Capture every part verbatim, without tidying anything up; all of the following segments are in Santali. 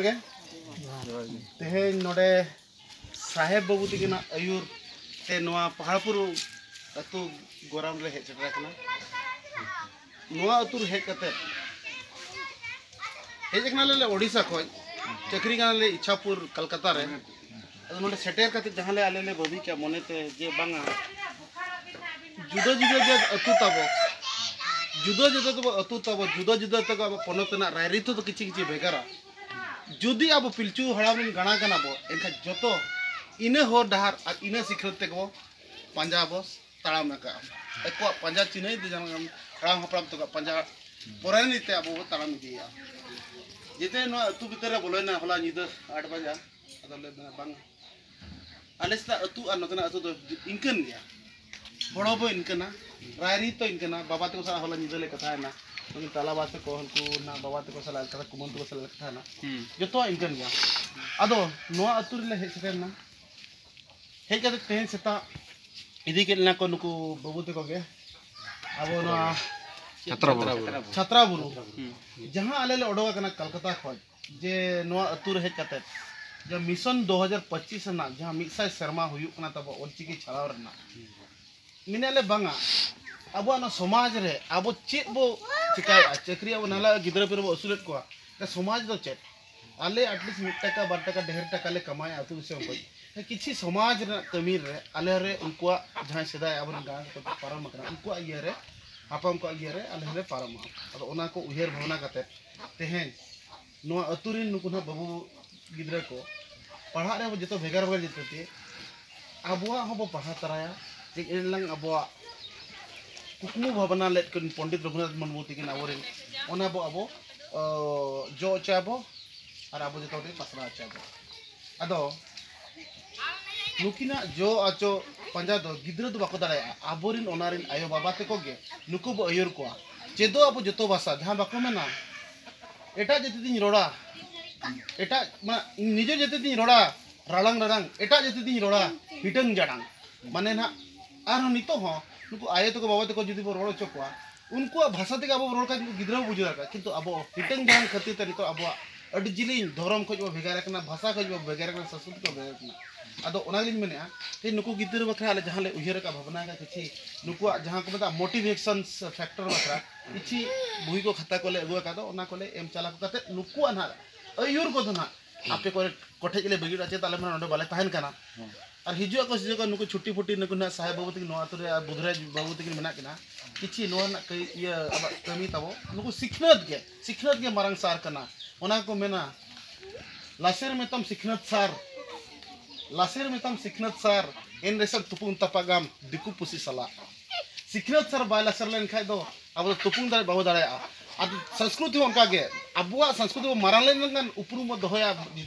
ᱜᱮ᱾ ᱛᱮᱦᱮᱧ ᱱᱚᱰᱮ ᱥᱟᱦᱮᱵ ᱵᱟᱹᱵᱩ ᱛᱤᱠᱤᱱᱟᱜ ᱟᱹᱭᱩᱨ ᱛᱮ ᱱᱚᱣᱟ ᱯᱟᱦᱟᱲᱯᱩᱨ ᱟᱹᱛᱩ ᱜᱚᱨᱟᱢ ᱨᱮ ᱦᱮᱡ ᱥᱮᱴᱮᱨ ᱟᱠᱟᱱᱟ᱾ ᱱᱚᱣᱟ ᱟᱹᱛᱩ ᱨᱮ ᱦᱮᱡ ᱠᱟᱛᱮ, ᱦᱮᱡ ᱟᱠᱟᱱᱟᱞᱮ ᱟᱞᱮ ᱳᱰᱤᱥᱟ ᱠᱷᱚᱱ, ᱪᱟᱹᱠᱨᱤ ᱠᱟᱱᱟᱞᱮ ᱤᱪᱷᱟᱯᱩᱨ ᱠᱟᱞᱠᱟᱛᱟ ᱨᱮ᱾ ᱟᱫᱚ ᱱᱚᱰᱮ ᱥᱮᱴᱮᱨ ᱠᱟᱛᱮ ᱡᱟᱦᱟᱸ ᱞᱮ ᱟᱞᱮ ᱞᱮ ᱵᱷᱟᱹᱵᱤ ᱠᱮᱜᱼᱟ ᱢᱚᱱᱮᱛᱮ ᱡᱮ ᱵᱟᱝᱟ, ᱡᱩᱫᱟᱹ ᱡᱩᱫᱟᱹ ᱡᱟᱹᱛ ᱟᱹᱛᱩ ᱛᱟᱵᱚ, ᱡᱩᱫᱟᱹ ᱡᱩᱫᱟᱹ ᱛᱟᱵᱚ ᱟᱹᱛᱩ ᱛᱟᱵᱚ, ᱡᱩᱫᱟᱹ ᱡᱩᱫᱟᱹ ᱛᱟᱵᱚ ᱟᱵᱚ ᱯᱚᱱᱚᱛ ᱨᱮᱱᱟᱜ ᱨᱟᱭᱨᱤᱛ ᱫᱚ ᱠᱤᱪᱷᱤ ᱠᱤᱪᱷᱤ ᱵᱷᱮᱜᱟᱨᱟ᱾ ᱡᱩᱫᱤ ᱟᱵᱚ ᱯᱤᱞᱪᱩ ᱦᱟᱲᱟᱢ ᱨᱮᱱ ᱜᱟᱬᱟ ᱠᱟᱱᱟ ᱵᱚ, ᱮᱱᱠᱷᱟᱱ ᱡᱚᱛᱚ ᱤᱱᱟᱹ ᱦᱚᱨ ᱰᱟᱦᱟᱨ ᱟᱨ ᱤᱱᱟᱹ ᱥᱤᱠᱷᱱᱟᱹᱛ ᱛᱮᱜᱮ ᱵᱚ ᱯᱟᱸᱡᱟ ᱵᱚ ᱛᱟᱲᱟᱢ ᱟᱠᱟᱫᱼᱟ᱾ ᱟᱠᱚᱣᱟᱜ ᱯᱟᱸᱡᱟ ᱪᱤᱱᱦᱟᱹᱭ ᱫᱚ ᱡᱟᱱᱟᱢ ᱦᱟᱲᱟᱢ ᱦᱟᱯᱲᱟᱢ ᱛᱟᱠᱚᱣᱟᱜ ᱯᱟᱸᱡᱟ ᱯᱚᱨᱟᱭᱱᱤ ᱛᱮ ᱟᱵᱚ ᱵᱚ ᱛᱟᱲᱟᱢ ᱤᱫᱤᱭᱮᱫᱼᱟ᱾ ᱡᱮᱛᱮ ᱱᱚᱣᱟ ᱟᱹᱛᱩ ᱵᱷᱤᱛᱟᱹᱨ ᱨᱮ ᱵᱚᱞᱚᱭᱮᱱᱟ ᱦᱚᱞᱟ ᱧᱤᱫᱟᱹ ᱟᱴ ᱵᱟᱡᱟ, ᱟᱫᱚ ᱞᱮ ᱢᱮᱱᱟ ᱵᱟᱝ, ᱟᱞᱮ ᱥᱮᱱᱟᱜ ᱟᱹᱛᱩ ᱟᱨ ᱱᱚᱛᱮᱱᱟᱜ ᱟᱹᱛᱩ ᱫᱚ ᱤᱱᱠᱟᱹᱱ ᱜᱮᱭᱟ, ᱦᱚᱲ ᱦᱚᱸ ᱵᱚ ᱤᱱᱠᱟᱹᱱᱟ, ᱨᱟᱭᱨᱤᱛ ᱦᱚᱸ ᱤᱱᱠᱟᱹᱱᱟ᱾ ᱵᱟᱵᱟ ᱛᱟᱠᱚ ᱥᱟᱞᱟᱜ ᱦᱚᱞᱟ ᱧᱤᱫᱟᱹ ᱞᱮ ᱠᱟᱛᱷᱟᱭᱮᱱᱟ, ᱩᱱᱠᱤᱱ ᱛᱟᱞᱟ ᱵᱟ ᱛᱟᱠᱚ ᱩᱱᱠᱩ ᱱᱟᱜ ᱵᱟᱵᱟ ᱛᱟᱠᱚ ᱥᱟᱞᱟᱜ ᱠᱟᱛᱷᱟ, ᱠᱩᱢᱟᱹᱝ ᱛᱟᱠᱚ ᱥᱟᱞᱟᱜ ᱞᱮ ᱠᱟᱛᱷᱟᱭᱮᱱᱟ, ᱦᱩᱸ᱾ ᱡᱚᱛᱚᱣᱟᱜ ᱤᱱᱠᱟᱹᱱ ᱜᱮᱭᱟ᱾ ᱟᱫᱚ ᱱᱚᱣᱟ ᱟᱹᱛᱩ ᱨᱮᱞᱮ ᱦᱮᱡ ᱥᱮᱴᱮᱨ ᱮᱱᱟ, ᱦᱮᱡ ᱠᱟᱛᱮ ᱛᱮᱦᱮᱧ ᱥᱮᱛᱟᱜ ᱤᱫᱤ ᱠᱮᱫ ᱞᱮᱱᱟ ᱠᱚ ᱱᱩᱠᱩ ᱵᱟᱹᱵᱩ ᱛᱟᱠᱚ ᱜᱮ, ᱟᱵᱚ ᱱᱚᱣᱟ ᱪᱷᱟᱛᱨᱟ ᱵᱩᱨᱩ᱾ ᱪᱷᱟᱛᱨᱟ ᱵᱩᱨᱩ, ᱦᱩᱸ᱾ ᱡᱟᱦᱟᱸ ᱟᱞᱮ ᱞᱮ ᱚᱰᱚᱠ ᱟᱠᱟᱱᱟ ᱠᱟᱞᱠᱟᱛᱟ ᱠᱷᱚᱱ, ᱡᱮ ᱱᱚᱣᱟ ᱟᱹᱛᱩ ᱨᱮ ᱦᱮᱡ ᱠᱟᱛᱮ ᱡᱮ mission ᱫᱩ ᱦᱟᱡᱟᱨ ᱯᱚᱸᱪᱤᱥ ᱨᱮᱱᱟᱜ ᱡᱟᱦᱟᱸ ᱢᱤᱫ ᱥᱟᱭ ᱥᱮᱨᱢᱟ ᱦᱩᱭᱩᱜ ᱠᱟᱱᱟ ᱛᱟᱵᱚ ᱚᱞᱪᱤᱠᱤ ᱪᱷᱟᱲᱟᱣ ᱨᱮᱱᱟᱜ, ᱢᱮᱱᱮᱫ ᱞᱮ ᱵᱟᱝᱟ, ᱟᱵᱚᱣᱟᱜ ᱱᱚᱣᱟ ᱥᱚᱢᱟᱡᱽ ᱨᱮ ᱟᱵᱚ ᱪᱮᱫ ᱵᱚ ᱪᱤᱠᱟᱹᱭᱮᱫᱼᱟ? ᱪᱟᱹᱠᱨᱤᱭᱟᱜ ᱵᱚ ᱱᱟᱞᱟ ᱜᱤᱫᱽᱨᱟᱹ ᱯᱤᱫᱽᱨᱟᱹ ᱵᱚ ᱟᱹᱥᱩᱞᱮᱫ ᱠᱚᱣᱟ, ᱮᱱᱠᱷᱟᱱ ᱥᱚᱢᱟᱡᱽ ᱫᱚ ᱪᱮᱫ? ᱟᱞᱮ at least ᱢᱤᱫ ᱴᱟᱠᱟ ᱵᱟᱨ ᱴᱟᱠᱟ ᱰᱷᱮᱨ ᱴᱟᱠᱟ ᱞᱮ ᱠᱟᱢᱟᱭᱟ ᱟᱹᱛᱩ ᱫᱤᱥᱚᱢ ᱠᱷᱚᱱ, ᱠᱤᱪᱷᱤ ᱥᱚᱢᱟᱡᱽ ᱨᱮᱱᱟᱜ ᱠᱟᱹᱢᱤ ᱨᱮ ᱟᱞᱮ ᱨᱮ ᱩᱱᱠᱩᱣᱟᱜ ᱡᱟᱦᱟᱸᱭ ᱥᱮᱫᱟᱭ ᱟᱵᱚᱨᱮᱱ ᱜᱟᱬᱟ ᱠᱚ ᱯᱟᱨᱚᱢ ᱟᱠᱟᱱᱟ, ᱩᱱᱠᱩᱣᱟᱜ ᱤᱭᱟᱹ ᱨᱮ, ᱦᱟᱯᱲᱟᱢ ᱠᱚᱣᱟᱜ ᱤᱭᱟᱹ ᱨᱮ ᱟᱞᱮ ᱦᱚᱸᱞᱮ ᱯᱟᱨᱚᱢᱚᱜᱼᱟ᱾ ᱟᱫᱚ ᱚᱱᱟ ᱠᱚ ᱩᱭᱦᱟᱹᱨ ᱵᱷᱟᱵᱽᱱᱟ ᱠᱟᱛᱮ ᱛᱮᱦᱮᱧ ᱱᱚᱣᱟ ᱟᱹᱛᱩ ᱨᱮᱱ ᱱᱩᱠᱩ ᱱᱟᱦᱟᱜ ᱵᱟᱹᱵᱩ ᱜᱤᱫᱽᱨᱟᱹ ᱠᱚ ᱯᱟᱲᱦᱟᱜ ᱨᱮ ᱡᱚᱛᱚ ᱵᱷᱮᱜᱟᱨ ᱵᱷᱮᱜᱟᱨ ᱡᱟᱹᱛᱤ ᱛᱮ, ᱟᱵᱚᱣᱟᱜ ᱦᱚᱸᱵᱚ ᱯᱟᱲᱦᱟᱣ ᱛᱟᱨᱟᱭᱟ᱾ ᱡᱮ ᱮᱱᱞᱟᱝ ᱟᱵᱚᱣᱟᱜ ᱠᱩᱠᱢᱩ ᱵᱷᱟᱵᱽᱱᱟ ᱞᱮᱫ ᱠᱤᱱ ᱯᱚᱱᱰᱤᱛ ᱨᱚᱜᱷᱩᱱᱟᱛᱷ ᱢᱩᱨᱢᱩ ᱛᱤᱠᱤᱱ ᱟᱵᱚᱨᱮᱱ, ᱚᱱᱟ ᱵᱚ ᱟᱵᱚ, ᱚ, ᱡᱚ ᱦᱚᱪᱚᱭᱟᱵᱚ ᱟᱨ ᱟᱵᱚ ᱡᱚᱛᱚ ᱦᱚᱲ ᱛᱮ ᱯᱟᱥᱱᱟᱣ ᱦᱚᱪᱚᱭᱟᱵᱚ᱾ ᱟᱫᱚ ᱱᱩᱠᱤᱱᱟᱜ ᱡᱚ ᱟᱪᱚ ᱯᱟᱸᱡᱟ ᱫᱚ ᱜᱤᱫᱽᱨᱟᱹ ᱫᱚ ᱵᱟᱠᱚ ᱫᱟᱲᱮᱭᱟᱜᱼᱟ᱾ ᱟᱵᱚᱨᱮᱱ ᱚᱱᱟ ᱨᱮᱱ ᱟᱭᱳ ᱵᱟᱵᱟ ᱛᱟᱠᱚ ᱜᱮ ᱱᱩᱠᱩ ᱵᱚ ᱟᱹᱭᱩᱨ ᱠᱚᱣᱟ᱾ ᱪᱮᱫᱚᱜ ᱟᱵᱚ ᱡᱚᱛᱚ ᱵᱷᱟᱥᱟ, ᱡᱟᱦᱟᱸ ᱵᱟᱠᱚ ᱢᱮᱱᱟ, ᱮᱴᱟᱜ ᱡᱟᱹᱛᱤ ᱛᱤᱧ ᱨᱚᱲᱟ, ᱮᱴᱟᱜ, ᱢᱟᱱᱮ, ᱱᱤᱡᱮᱨ ᱡᱟᱹᱛᱤ ᱛᱤᱧ ᱨᱚᱲᱟ ᱨᱟᱲᱟᱝ ᱨᱟᱲᱟᱝ, ᱮᱴᱟᱜ ᱡᱟᱹᱛᱤ ᱛᱤᱧ ᱨᱚᱲᱟ ᱦᱤᱴᱟᱹᱝ ᱡᱟᱲᱟᱝ᱾ ᱢᱟᱱᱮ ᱱᱟᱦᱟᱜ ᱟᱨᱦᱚᱸ ᱱᱤᱛᱚᱜ ᱦᱚᱸ ᱱᱩᱠᱩ ᱟᱭᱳ ᱛᱟᱠᱚ ᱵᱟᱵᱟ ᱛᱟᱠᱚ ᱡᱩᱫᱤ ᱵᱚ ᱨᱚᱲ ᱦᱚᱪᱚ ᱠᱚᱣᱟ, ᱩᱱᱠᱩᱣᱟᱜ ᱵᱷᱟᱥᱟ ᱛᱮᱜᱮ ᱟᱵᱚ ᱵᱚ ᱨᱚᱲ ᱠᱷᱟᱱ ᱜᱤᱫᱽᱨᱟᱹ ᱵᱚ ᱵᱩᱡᱷᱟᱹᱣ ᱫᱟᱲᱮᱭᱟᱜᱼᱟ᱾ ᱠᱤᱱᱛᱩ ᱟᱵᱚ ᱦᱤᱴᱟᱹᱝ ᱡᱟᱲᱟᱝ ᱠᱷᱟᱹᱛᱤᱨ ᱛᱮ ᱱᱤᱛᱚᱜ ᱟᱵᱚᱣᱟᱜ ᱟᱹᱰᱤ ᱡᱤᱞᱤᱧ ᱫᱷᱚᱨᱚᱢ ᱠᱷᱚᱱ ᱵᱚ ᱵᱷᱮᱜᱟᱨ ᱟᱠᱟᱱᱟ, ᱵᱷᱟᱥᱟ ᱠᱷᱚᱱ ᱵᱚ ᱵᱷᱮᱜᱟᱨ ᱟᱠᱟᱱᱟ, ᱥᱚᱝᱥᱠᱨᱤᱛᱤ ᱠᱷᱚᱱ ᱵᱚ ᱵᱷᱮᱜᱟᱨ ᱟᱠᱟᱱᱟ᱾ ᱟᱫᱚ ᱚᱱᱟ ᱜᱮᱞᱤᱧ ᱢᱮᱱᱮᱫᱼᱟ, ᱛᱮᱦᱮᱧ ᱱᱩᱠᱩ ᱜᱤᱫᱽᱨᱟᱹ ᱵᱟᱠᱷᱨᱟ ᱟᱞᱮ ᱡᱟᱦᱟᱸ ᱞᱮ ᱩᱭᱦᱟᱹᱨ ᱟᱠᱟᱫ, ᱵᱷᱟᱵᱽᱱᱟ ᱟᱠᱟᱫ, ᱠᱤᱪᱷᱩ ᱱᱩᱠᱩᱣᱟᱜ ᱡᱟᱦᱟᱸ ᱠᱚ ᱢᱮᱛᱟᱜᱼᱟ motivation factor ᱵᱟᱠᱷᱨᱟ ᱠᱤᱪᱷᱩ ᱵᱳᱭ ᱠᱚ ᱠᱷᱟᱛᱟ ᱠᱚᱞᱮ ᱟᱹᱜᱩ ᱟᱠᱟᱫ, ᱚᱱᱟ ᱠᱚᱞᱮ ᱮᱢ ᱪᱟᱞᱟ ᱠᱚ ᱠᱟᱛᱮ ᱱᱩᱠᱩᱣᱟᱜ ᱱᱟᱦᱟᱜ ᱟᱹᱭᱩᱨ ᱠᱚᱫᱚ ᱱᱟᱦᱟᱜ ᱟᱯᱮ ᱠᱚᱨᱮ ᱠᱚᱴᱷᱮᱡ ᱜᱮᱞᱮ ᱵᱟᱹᱜᱤ ᱦᱚᱴᱚ ᱪᱮᱫ ᱟᱞᱮ ᱢᱟ ᱱᱚᱰᱮ ᱵᱟᱞᱮ ᱛᱟᱦᱮᱱ ᱠᱟᱱᱟ᱾ ᱟᱨ ᱦᱤᱡᱩᱜ ᱟᱠᱚ ᱥᱮ ᱱᱩᱠᱩ ᱪᱷᱩᱴᱤ ᱯᱷᱩᱴᱤ ᱱᱩᱠᱩ ᱱᱟᱦᱟᱜ ᱥᱟᱦᱮᱵ ᱵᱟᱹᱵᱩ ᱛᱟᱹᱠᱤᱱ ᱱᱚᱣᱟ ᱟᱹᱛᱩ ᱨᱮ ᱟᱨ ᱵᱩᱫᱷᱨᱟᱡᱽ ᱵᱟᱹᱵᱩ ᱛᱟᱹᱠᱤᱱ ᱢᱮᱱᱟᱜ ᱠᱤᱱᱟ, ᱠᱤᱪᱷᱩ ᱱᱚᱣᱟ ᱨᱮᱱᱟᱜ ᱠᱟᱹ- ᱤᱭᱟᱹ ᱟᱵᱚᱣᱟᱜ ᱠᱟᱹᱢᱤ ᱛᱟᱵᱚ, ᱱᱩᱠᱩ ᱥᱤᱠᱷᱱᱟᱹᱛ ᱜᱮ, ᱥᱤᱠᱷᱱᱟᱹᱛ ᱜᱮ ᱢᱟᱨᱟᱝ ᱥᱟᱨ ᱠᱟᱱᱟ᱾ ᱚᱱᱟ ᱠᱚ ᱢᱮᱱᱟ, ᱞᱟᱥᱮᱨ ᱢᱮᱛᱟᱢ ᱥᱤᱠᱷᱱᱟᱹᱛ ᱥᱟᱨ, ᱞᱟᱥᱮᱨ ᱢᱮᱛᱟᱢ ᱥᱤᱠᱷᱱᱟᱹᱛ ᱥᱟᱨ, ᱮᱱ ᱨᱮᱥᱮᱢ ᱛᱩᱯᱩᱱ ᱛᱟᱯᱟᱜᱟᱢ ᱫᱤᱠᱩ ᱯᱩᱥᱤ ᱥᱟᱞᱟᱜ᱾ ᱥᱤᱠᱷᱱᱟᱹᱛ ᱥᱟᱨ ᱵᱟᱭ ᱞᱟᱥᱮᱨ ᱞᱮᱱᱠᱷᱟᱡ ᱫᱚ ᱟᱵᱚ ᱫᱚ ᱛᱩᱯᱩᱱ ᱫᱟᱲᱮ ᱵᱟᱵᱚ ᱫᱟᱲᱮᱭᱟᱜᱼᱟ᱾ ᱟᱨ ᱥᱚᱝᱥᱠᱨᱤᱛᱤ ᱦᱚᱸ ᱚᱱᱠᱟ ᱜᱮ, ᱟᱵᱚᱣᱟᱜ ᱥᱚᱝᱥᱠᱨᱤᱛᱤ ᱵᱚ ᱢᱟᱨᱟᱝ ᱞᱮᱱᱠᱷᱟᱱ ᱩᱯᱨᱩᱢ ᱵᱚ ᱫᱚᱦᱚᱭᱟ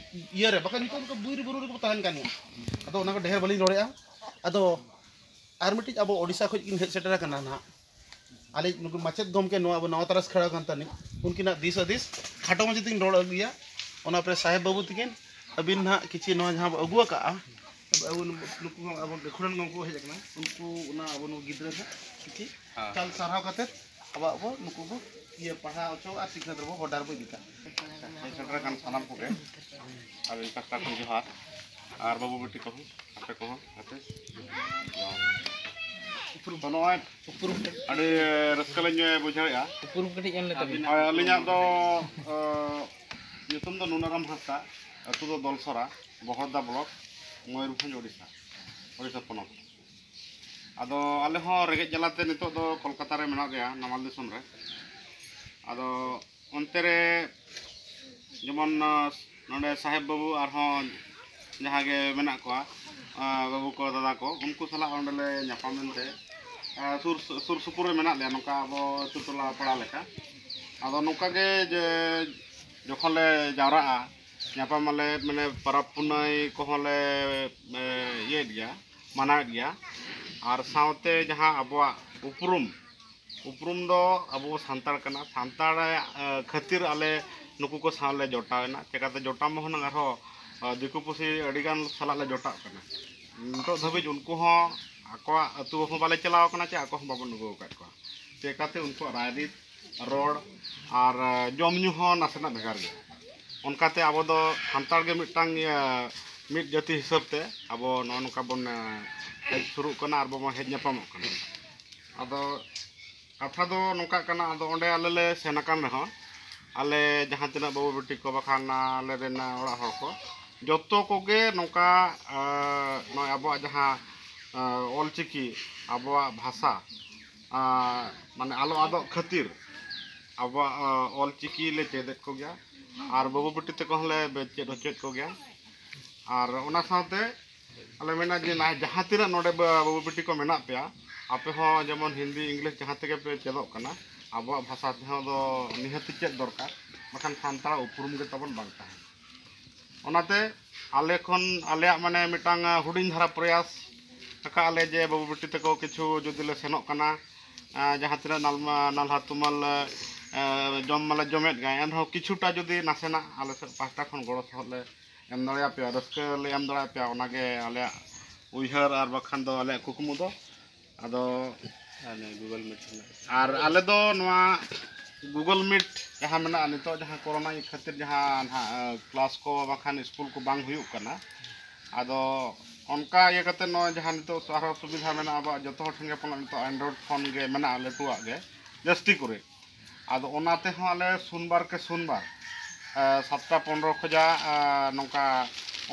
ᱤᱭᱟᱹ ᱨᱮ, ᱵᱟᱠᱷᱟᱱ ᱱᱤᱛᱚᱜ ᱚᱱᱠᱟ ᱵᱤᱨ ᱵᱩᱨᱩ ᱨᱮᱜᱮ ᱵᱚ ᱛᱟᱦᱮᱱ ᱠᱟᱱ ᱜᱮᱭᱟ᱾ ᱟᱫᱚ ᱚᱱᱟ ᱠᱚ ᱰᱷᱮᱨ ᱵᱟᱹᱞᱤᱧ ᱨᱚᱲᱮᱜᱼᱟ᱾ ᱟᱫᱚ ᱟᱨ ᱢᱤᱫᱴᱤᱡ ᱟᱵᱚ ᱳᱰᱤᱥᱟ ᱠᱷᱚᱱ ᱠᱤᱱ ᱦᱮᱡ ᱥᱮᱴᱮᱨ ᱟᱠᱟᱱᱟ ᱱᱟᱦᱟᱜ, ᱟᱞᱮ ᱱᱩᱠᱩ ᱢᱟᱪᱮᱫ ᱜᱚᱢᱠᱮ ᱱᱚᱣᱟ ᱟᱵᱚ ᱱᱟᱣᱟ ᱛᱟᱨᱟᱥ ᱠᱷᱮᱲᱟ ᱠᱟᱱ ᱛᱟᱹᱱᱤᱡ, ᱩᱱᱠᱤᱱᱟᱜ ᱫᱤᱥ ᱦᱩᱫᱤᱥ ᱠᱷᱟᱴᱚ ᱢᱟᱪᱷᱟ ᱛᱮᱧ ᱨᱚᱲ ᱟᱹᱜᱩᱭᱟ᱾ ᱚᱱᱟ ᱯᱚᱨᱮ ᱥᱟᱦᱮᱵ ᱵᱟᱹᱵᱩ ᱛᱟᱹᱠᱤᱱ ᱟᱹᱵᱤᱱ ᱱᱟᱦᱟᱜ ᱠᱤᱪᱷᱤ ᱱᱚᱣᱟ ᱡᱟᱦᱟᱸ ᱵᱚ ᱟᱹᱜᱩ ᱟᱠᱟᱜᱼᱟ, ᱟᱵᱚ ᱱᱩᱠᱩ ᱦᱚᱸ ᱟᱵᱚ ᱜᱟᱹᱠᱷᱩᱲᱟᱱ ᱜᱚᱢᱠᱮ ᱠᱚ ᱦᱮᱡ ᱟᱠᱟᱱᱟ, ᱩᱱᱠᱩ ᱚᱱᱟ ᱟᱵᱚ ᱱᱩᱠᱩ ᱜᱤᱫᱽᱨᱟᱹ ᱦᱚᱸ ᱠᱤᱪᱷᱤ ᱦᱮᱸ᱾ ᱪᱟᱞ ᱥᱟᱨᱦᱟᱣ ᱠᱟᱛᱮ ᱟᱵᱚᱣᱟᱜ ᱵᱚ ᱱᱩᱠᱩ ᱵᱚ ᱤᱭᱟᱹ ᱯᱟᱲᱦᱟᱣ ᱦᱚᱪᱚ ᱟᱨ ᱥᱤᱠᱷᱱᱟᱹᱛ ᱨᱮᱵᱚ ᱦᱚᱨ ᱰᱟᱦᱟᱨ ᱵᱚ ᱤᱫᱤ ᱠᱟᱜ᱾ ᱦᱮᱡ ᱥᱮᱴᱮᱨ ᱟᱠᱟᱱ ᱥᱟᱱᱟᱢ ᱠᱚᱜᱮ ᱟᱹᱞᱤᱧ ᱯᱟᱦᱴᱟ ᱠᱷᱚᱱ ᱡᱚᱦᱟᱨ, ᱟᱨ ᱵᱟᱹᱵᱩ ᱵᱤᱴᱤ ᱠᱚᱦᱚᱸ ᱟᱯᱮ ᱠᱚᱦᱚᱸ ᱟᱯᱮ ᱡᱚᱦᱟᱨ᱾ ᱛᱚ ᱱᱚᱜᱼᱚᱭ ᱩᱯᱨᱩᱢ ᱠᱟᱹᱴᱤᱡ ᱟᱹᱰᱤ ᱨᱟᱹᱥᱠᱟᱹ ᱞᱤᱧ ᱵᱩᱡᱷᱟᱹᱣᱮᱫᱼᱟ᱾ ᱩᱯᱨᱩᱢ ᱠᱟᱹᱴᱤᱡ ᱮᱢ ᱞᱮ ᱛᱟᱵᱤᱱ᱾ ᱦᱳᱭ, ᱟᱹᱞᱤᱧᱟᱜ ᱫᱚ ᱚ, ᱧᱩᱛᱩᱢ ᱫᱚ ᱱᱩᱱᱟᱨᱟᱢ ᱦᱟᱸᱥᱫᱟ, ᱟᱹᱛᱩ ᱫᱚ ᱫᱚᱞᱥᱚᱨᱟ, ᱵᱚᱦᱚᱲᱫᱟ ᱵᱞᱚᱠ, ᱢᱚᱭᱩᱨᱵᱷᱚᱸᱡᱽ, ᱳᱰᱤᱥᱟ, ᱳᱰᱤᱥᱟ ᱯᱚᱱᱚᱛ᱾ ᱟᱫᱚ ᱟᱞᱮ ᱦᱚᱸ ᱨᱮᱸᱜᱮᱡ ᱡᱟᱞᱟᱛᱮ ᱱᱤᱛᱚᱜ ᱫᱚ ᱠᱳᱞᱠᱟᱛᱟ ᱨᱮ ᱢᱮᱱᱟᱜ ᱞᱮᱭᱟ, ᱱᱟᱢᱟᱞ ᱫᱤᱥᱚᱢ ᱨᱮ᱾ ᱟᱫᱚ ᱚᱱᱛᱮ ᱨᱮ ᱡᱮᱢᱚᱱ ᱱᱚᱰᱮ ᱥᱟᱦᱮᱵ ᱵᱟᱹᱵᱩ ᱟᱨᱦᱚᱸ ᱡᱟᱦᱟᱸ ᱜᱮ ᱢᱮᱱᱟᱜ ᱠᱚᱣᱟ, ᱵᱟᱹᱵᱩ ᱠᱚ, ᱫᱟᱫᱟ ᱠᱚ, ᱩᱱᱠᱩ ᱥᱟᱞᱟᱜ ᱚᱸᱰᱮ ᱞᱮ ᱧᱟᱯᱟᱢ ᱮᱱᱛᱮ ᱥᱩᱨ ᱥᱩᱨ ᱥᱩᱯᱩᱨ ᱨᱮ ᱢᱮᱱᱟᱜ ᱞᱮᱭᱟ, ᱱᱚᱝᱠᱟ ᱟᱵᱚ ᱟᱹᱛᱩ ᱴᱚᱞᱟ ᱯᱟᱲᱟ ᱞᱮᱠᱟ᱾ ᱟᱫᱚ ᱱᱚᱝᱠᱟ ᱜᱮ ᱡᱮ ᱡᱚᱠᱷᱚᱱ ᱞᱮ ᱡᱟᱣᱨᱟᱜᱼᱟ, ᱧᱟᱯᱟᱢ ᱟᱞᱮ, ᱢᱟᱱᱮ ᱯᱚᱨᱚᱵᱽ ᱯᱩᱱᱟᱹᱭ ᱠᱚᱦᱚᱸ ᱞᱮ ᱮ, ᱤᱭᱟᱹᱭᱮᱫ ᱜᱮᱭᱟ, ᱢᱟᱱᱟᱣᱮᱫ ᱜᱮᱭᱟ᱾ ᱟᱨ ᱥᱟᱶᱛᱮ ᱡᱟᱦᱟᱸ ᱟᱵᱚᱣᱟᱜ ᱩᱯᱨᱩᱢ, ᱩᱯᱨᱩᱢ ᱫᱚ ᱟᱵᱚ ᱥᱟᱱᱛᱟᱲ ᱠᱟᱱᱟ, ᱥᱟᱱᱛᱟᱲ ᱮ, ᱠᱷᱟᱹᱛᱤᱨ ᱟᱞᱮ ᱱᱩᱠᱩ ᱠᱚ ᱥᱟᱶ ᱞᱮ ᱡᱚᱴᱟᱣ ᱮᱱᱟ᱾ ᱪᱮᱠᱟᱛᱮ ᱡᱚᱴᱟᱣ ᱢᱟ ᱦᱩᱱᱟᱹᱝ ᱟᱨᱦᱚᱸ ᱮ, ᱫᱤᱠᱩ ᱯᱩᱥᱤ ᱟᱹᱰᱤᱜᱟᱱ ᱥᱟᱞᱟᱜ ᱞᱮ ᱡᱚᱴᱟᱜ ᱠᱟᱱᱟ᱾ ᱱᱤᱛᱚᱜ ᱫᱷᱟᱹᱵᱤᱡ ᱩᱱᱠᱩ ᱦᱚᱸ ᱟᱠᱚᱣᱟᱜ ᱟᱹᱛᱩ ᱦᱚᱸ ᱵᱟᱞᱮ ᱪᱟᱞᱟᱣ ᱠᱟᱱᱟ, ᱪᱮ ᱟᱠᱚ ᱦᱚᱸ ᱵᱟᱵᱚᱱ ᱟᱹᱜᱩ ᱟᱠᱟᱫ ᱠᱚᱣᱟ᱾ ᱪᱮᱠᱟᱛᱮ ᱩᱱᱠᱩᱣᱟᱜ ᱨᱟᱭᱨᱤᱛ, ᱨᱚᱲ ᱟᱨ ᱮ, ᱡᱚᱢ ᱧᱩ ᱦᱚᱸ ᱱᱟᱥᱮᱱᱟᱜ ᱵᱷᱮᱜᱟᱨ ᱜᱮᱭᱟ᱾ ᱚᱱᱠᱟᱛᱮ ᱟᱵᱚ ᱫᱚ ᱥᱟᱱᱛᱟᱲ ᱜᱮ ᱢᱤᱫᱴᱟᱝ ᱤᱭᱟᱹ ᱢᱤᱫ ᱡᱟᱹᱛᱤ ᱦᱤᱥᱟᱹᱵ ᱛᱮ ᱟᱵᱚ ᱱᱚᱜᱼᱚ ᱱᱚᱝᱠᱟ ᱵᱚᱱ ᱦᱮᱡ ᱥᱩᱨᱩᱜ ᱠᱟᱱᱟ ᱟᱨ ᱵᱚᱱ ᱦᱮᱡ ᱧᱟᱯᱟᱢᱚᱜ ᱠᱟᱱᱟ᱾ ᱟᱫᱚ ᱠᱟᱛᱷᱟ ᱫᱚ ᱱᱚᱝᱠᱟᱜ ᱠᱟᱱᱟ, ᱟᱫᱚ ᱚᱸᱰᱮ ᱟᱞᱮ ᱞᱮ ᱥᱮᱱ ᱟᱠᱟᱱ ᱨᱮᱦᱚᱸ, ᱟᱞᱮ ᱡᱟᱦᱟᱸ ᱛᱤᱱᱟᱹᱜ ᱵᱟᱹᱵᱩ ᱵᱤᱴᱤ ᱠᱚ ᱵᱟᱠᱷᱟᱱ ᱟᱞᱮ ᱨᱮᱱ ᱚᱲᱟᱜ ᱦᱚᱲ ᱠᱚ, ᱡᱚᱛᱚ ᱠᱚᱜᱮ ᱱᱚᱝᱠᱟ ᱱᱚᱜᱼᱚᱭ ᱟᱵᱚᱣᱟᱜ ᱡᱟᱦᱟᱸ ᱚᱞᱪᱤᱠᱤ, ᱟᱵᱚᱣᱟᱜ ᱵᱷᱟᱥᱟ ᱢᱟᱱᱮ ᱟᱞᱚ ᱟᱫᱚᱜ ᱠᱷᱟᱹᱛᱤᱨ ᱟᱵᱚᱣᱟᱜ ᱚᱞᱪᱤᱠᱤ ᱞᱮ ᱪᱮᱫ ᱮᱫ ᱠᱚᱜᱮᱭᱟ ᱟᱨ ᱵᱟᱹᱵᱩ ᱵᱤᱴᱤ ᱛᱟᱠᱚ ᱦᱚᱸᱞᱮ ᱪᱮᱫ ᱦᱚᱪᱚᱭᱮᱫ ᱠᱚᱜᱮᱭᱟ᱾ ᱟᱨ ᱚᱱᱟ ᱥᱟᱶᱛᱮ ᱟᱞᱮ ᱢᱮᱱᱟ ᱡᱮ ᱱᱟ-, ᱡᱟᱦᱟᱸ ᱛᱤᱱᱟᱹᱜ ᱱᱚᱰᱮ ᱵᱟ-, ᱵᱟᱹᱵᱩ ᱵᱤᱴᱤ ᱠᱚ ᱢᱮᱱᱟᱜ ᱯᱮᱭᱟ, ᱟᱯᱮ ᱦᱚᱸ ᱡᱮᱢᱚᱱ ᱦᱤᱱᱫᱤ, ᱤᱝᱞᱤᱥ ᱡᱟᱦᱟᱸ ᱛᱮᱜᱮ ᱯᱮ ᱪᱮᱫᱚᱜ ᱠᱟᱱᱟ, ᱟᱵᱚᱣᱟᱜ ᱵᱷᱟᱥᱟ ᱛᱮᱦᱚᱸ ᱫᱚ ᱱᱤᱦᱟᱹᱛᱤ ᱪᱮᱫ ᱫᱚᱨᱠᱟᱨ, ᱵᱟᱠᱷᱟᱱ ᱥᱟᱱᱛᱟᱲᱟᱜ ᱩᱯᱨᱩᱢ ᱜᱮ ᱛᱟᱵᱚᱱ ᱵᱟᱝ ᱛᱟᱦᱮᱱᱟ᱾ ᱚᱱᱟᱛᱮ ᱟᱞᱮ ᱠᱷᱚᱱ, ᱟᱞᱮᱭᱟᱜ ᱢᱟᱱᱮ ᱢᱤᱫᱴᱟᱝ ᱦᱩᱰᱤᱧ ᱫᱷᱟᱨᱟ ᱯᱨᱚᱭᱟᱥ ᱟᱠᱟᱫ ᱞᱮ ᱡᱮ ᱵᱟᱹᱵᱩ ᱵᱤᱴᱤ ᱛᱟᱠᱚ ᱠᱤᱪᱷᱩ ᱡᱩᱫᱤ ᱞᱮ ᱥᱮᱱᱚᱜ ᱠᱟᱱᱟ, ᱡᱟᱦᱟᱸ ᱛᱤᱱᱟᱹᱜ ᱱᱟᱞᱢᱟ, ᱱᱟᱞᱦᱟ ᱛᱩᱢᱟᱹᱞ ᱡᱚᱢ ᱢᱟᱞᱮ ᱡᱚᱢᱮᱫ ᱜᱮ, ᱮᱱᱨᱮᱦᱚᱸ ᱠᱤᱪᱷᱩᱴᱟ ᱡᱩᱫᱤ ᱱᱟᱥᱮᱱᱟᱜ ᱟᱞᱮ ᱥᱮᱫ ᱯᱟᱦᱴᱟ ᱠᱷᱚᱱ ᱜᱚᱲᱚ ᱥᱚᱦᱚᱫ ᱞᱮ ᱮᱢ ᱫᱟᱲᱮᱭᱟᱯᱮᱭᱟ, ᱨᱟᱹᱥᱠᱟᱹ ᱞᱮ ᱮᱢ ᱫᱟᱲᱮᱭᱟᱯᱮᱭᱟ, ᱚᱱᱟᱜᱮ ᱟᱞᱮᱭᱟᱜ ᱩᱭᱦᱟᱹᱨ ᱟᱨ ᱵᱟᱠᱷᱟᱱ ᱫᱚ ᱟᱞᱮᱭᱟᱜ ᱠᱩᱠᱢᱩ ᱫᱚ᱾ ᱟᱫᱚ ᱟᱨ ᱱᱚᱣᱟ Google Meet ᱨᱮᱱᱟᱜ ᱟᱨ ᱟᱞᱮ ᱫᱚ ᱱᱚᱣᱟ Google Meet ᱡᱟᱦᱟᱸ ᱢᱮᱱᱟᱜᱼᱟ, ᱱᱤᱛᱚᱜ ᱡᱟᱦᱟᱸ ᱠᱳᱨᱳᱱᱟ ᱤᱭᱟᱹ ᱠᱷᱟᱹᱛᱤᱨ ᱡᱟᱦᱟᱸ ᱱᱟᱦᱟᱜ ᱠᱞᱟᱥ ᱠᱚ ᱵᱟᱝᱠᱷᱟᱱ ᱥᱠᱩᱞ ᱠᱚ ᱵᱟᱝ ᱦᱩᱭᱩᱜ ᱠᱟᱱᱟ, ᱟᱫᱚ ᱚᱱᱠᱟ ᱤᱭᱟᱹ ᱠᱟᱛᱮ ᱱᱚᱜᱼᱚᱭ ᱡᱟᱦᱟᱸ ᱱᱤᱛᱚᱜ ᱟᱨᱦᱚᱸ ᱥᱩᱵᱤᱫᱷᱟ ᱢᱮᱱᱟᱜᱼᱟ, ᱟᱵᱚᱣᱟᱜ ᱡᱚᱛᱚ ᱦᱚᱲ ᱴᱷᱮᱱ ᱜᱮ ᱯᱟᱞᱮᱱ ᱱᱤᱛᱚᱜ Android ᱯᱷᱳᱱ ᱜᱮ ᱢᱮᱱᱟᱜᱼᱟ ᱞᱟᱹᱴᱩᱣᱟᱜ ᱜᱮ ᱡᱟᱹᱥᱛᱤ ᱠᱚᱨᱮ᱾ ᱟᱫᱚ ᱚᱱᱟ ᱛᱮᱦᱚᱸ ᱟᱞᱮ ᱥᱩᱱᱵᱟᱨ ᱠᱮ ᱥᱩᱱᱵᱟᱨ ᱥᱟᱛᱴᱟ ᱯᱚᱱᱨᱚ ᱠᱷᱚᱡᱟᱜ ᱱᱚᱝᱠᱟ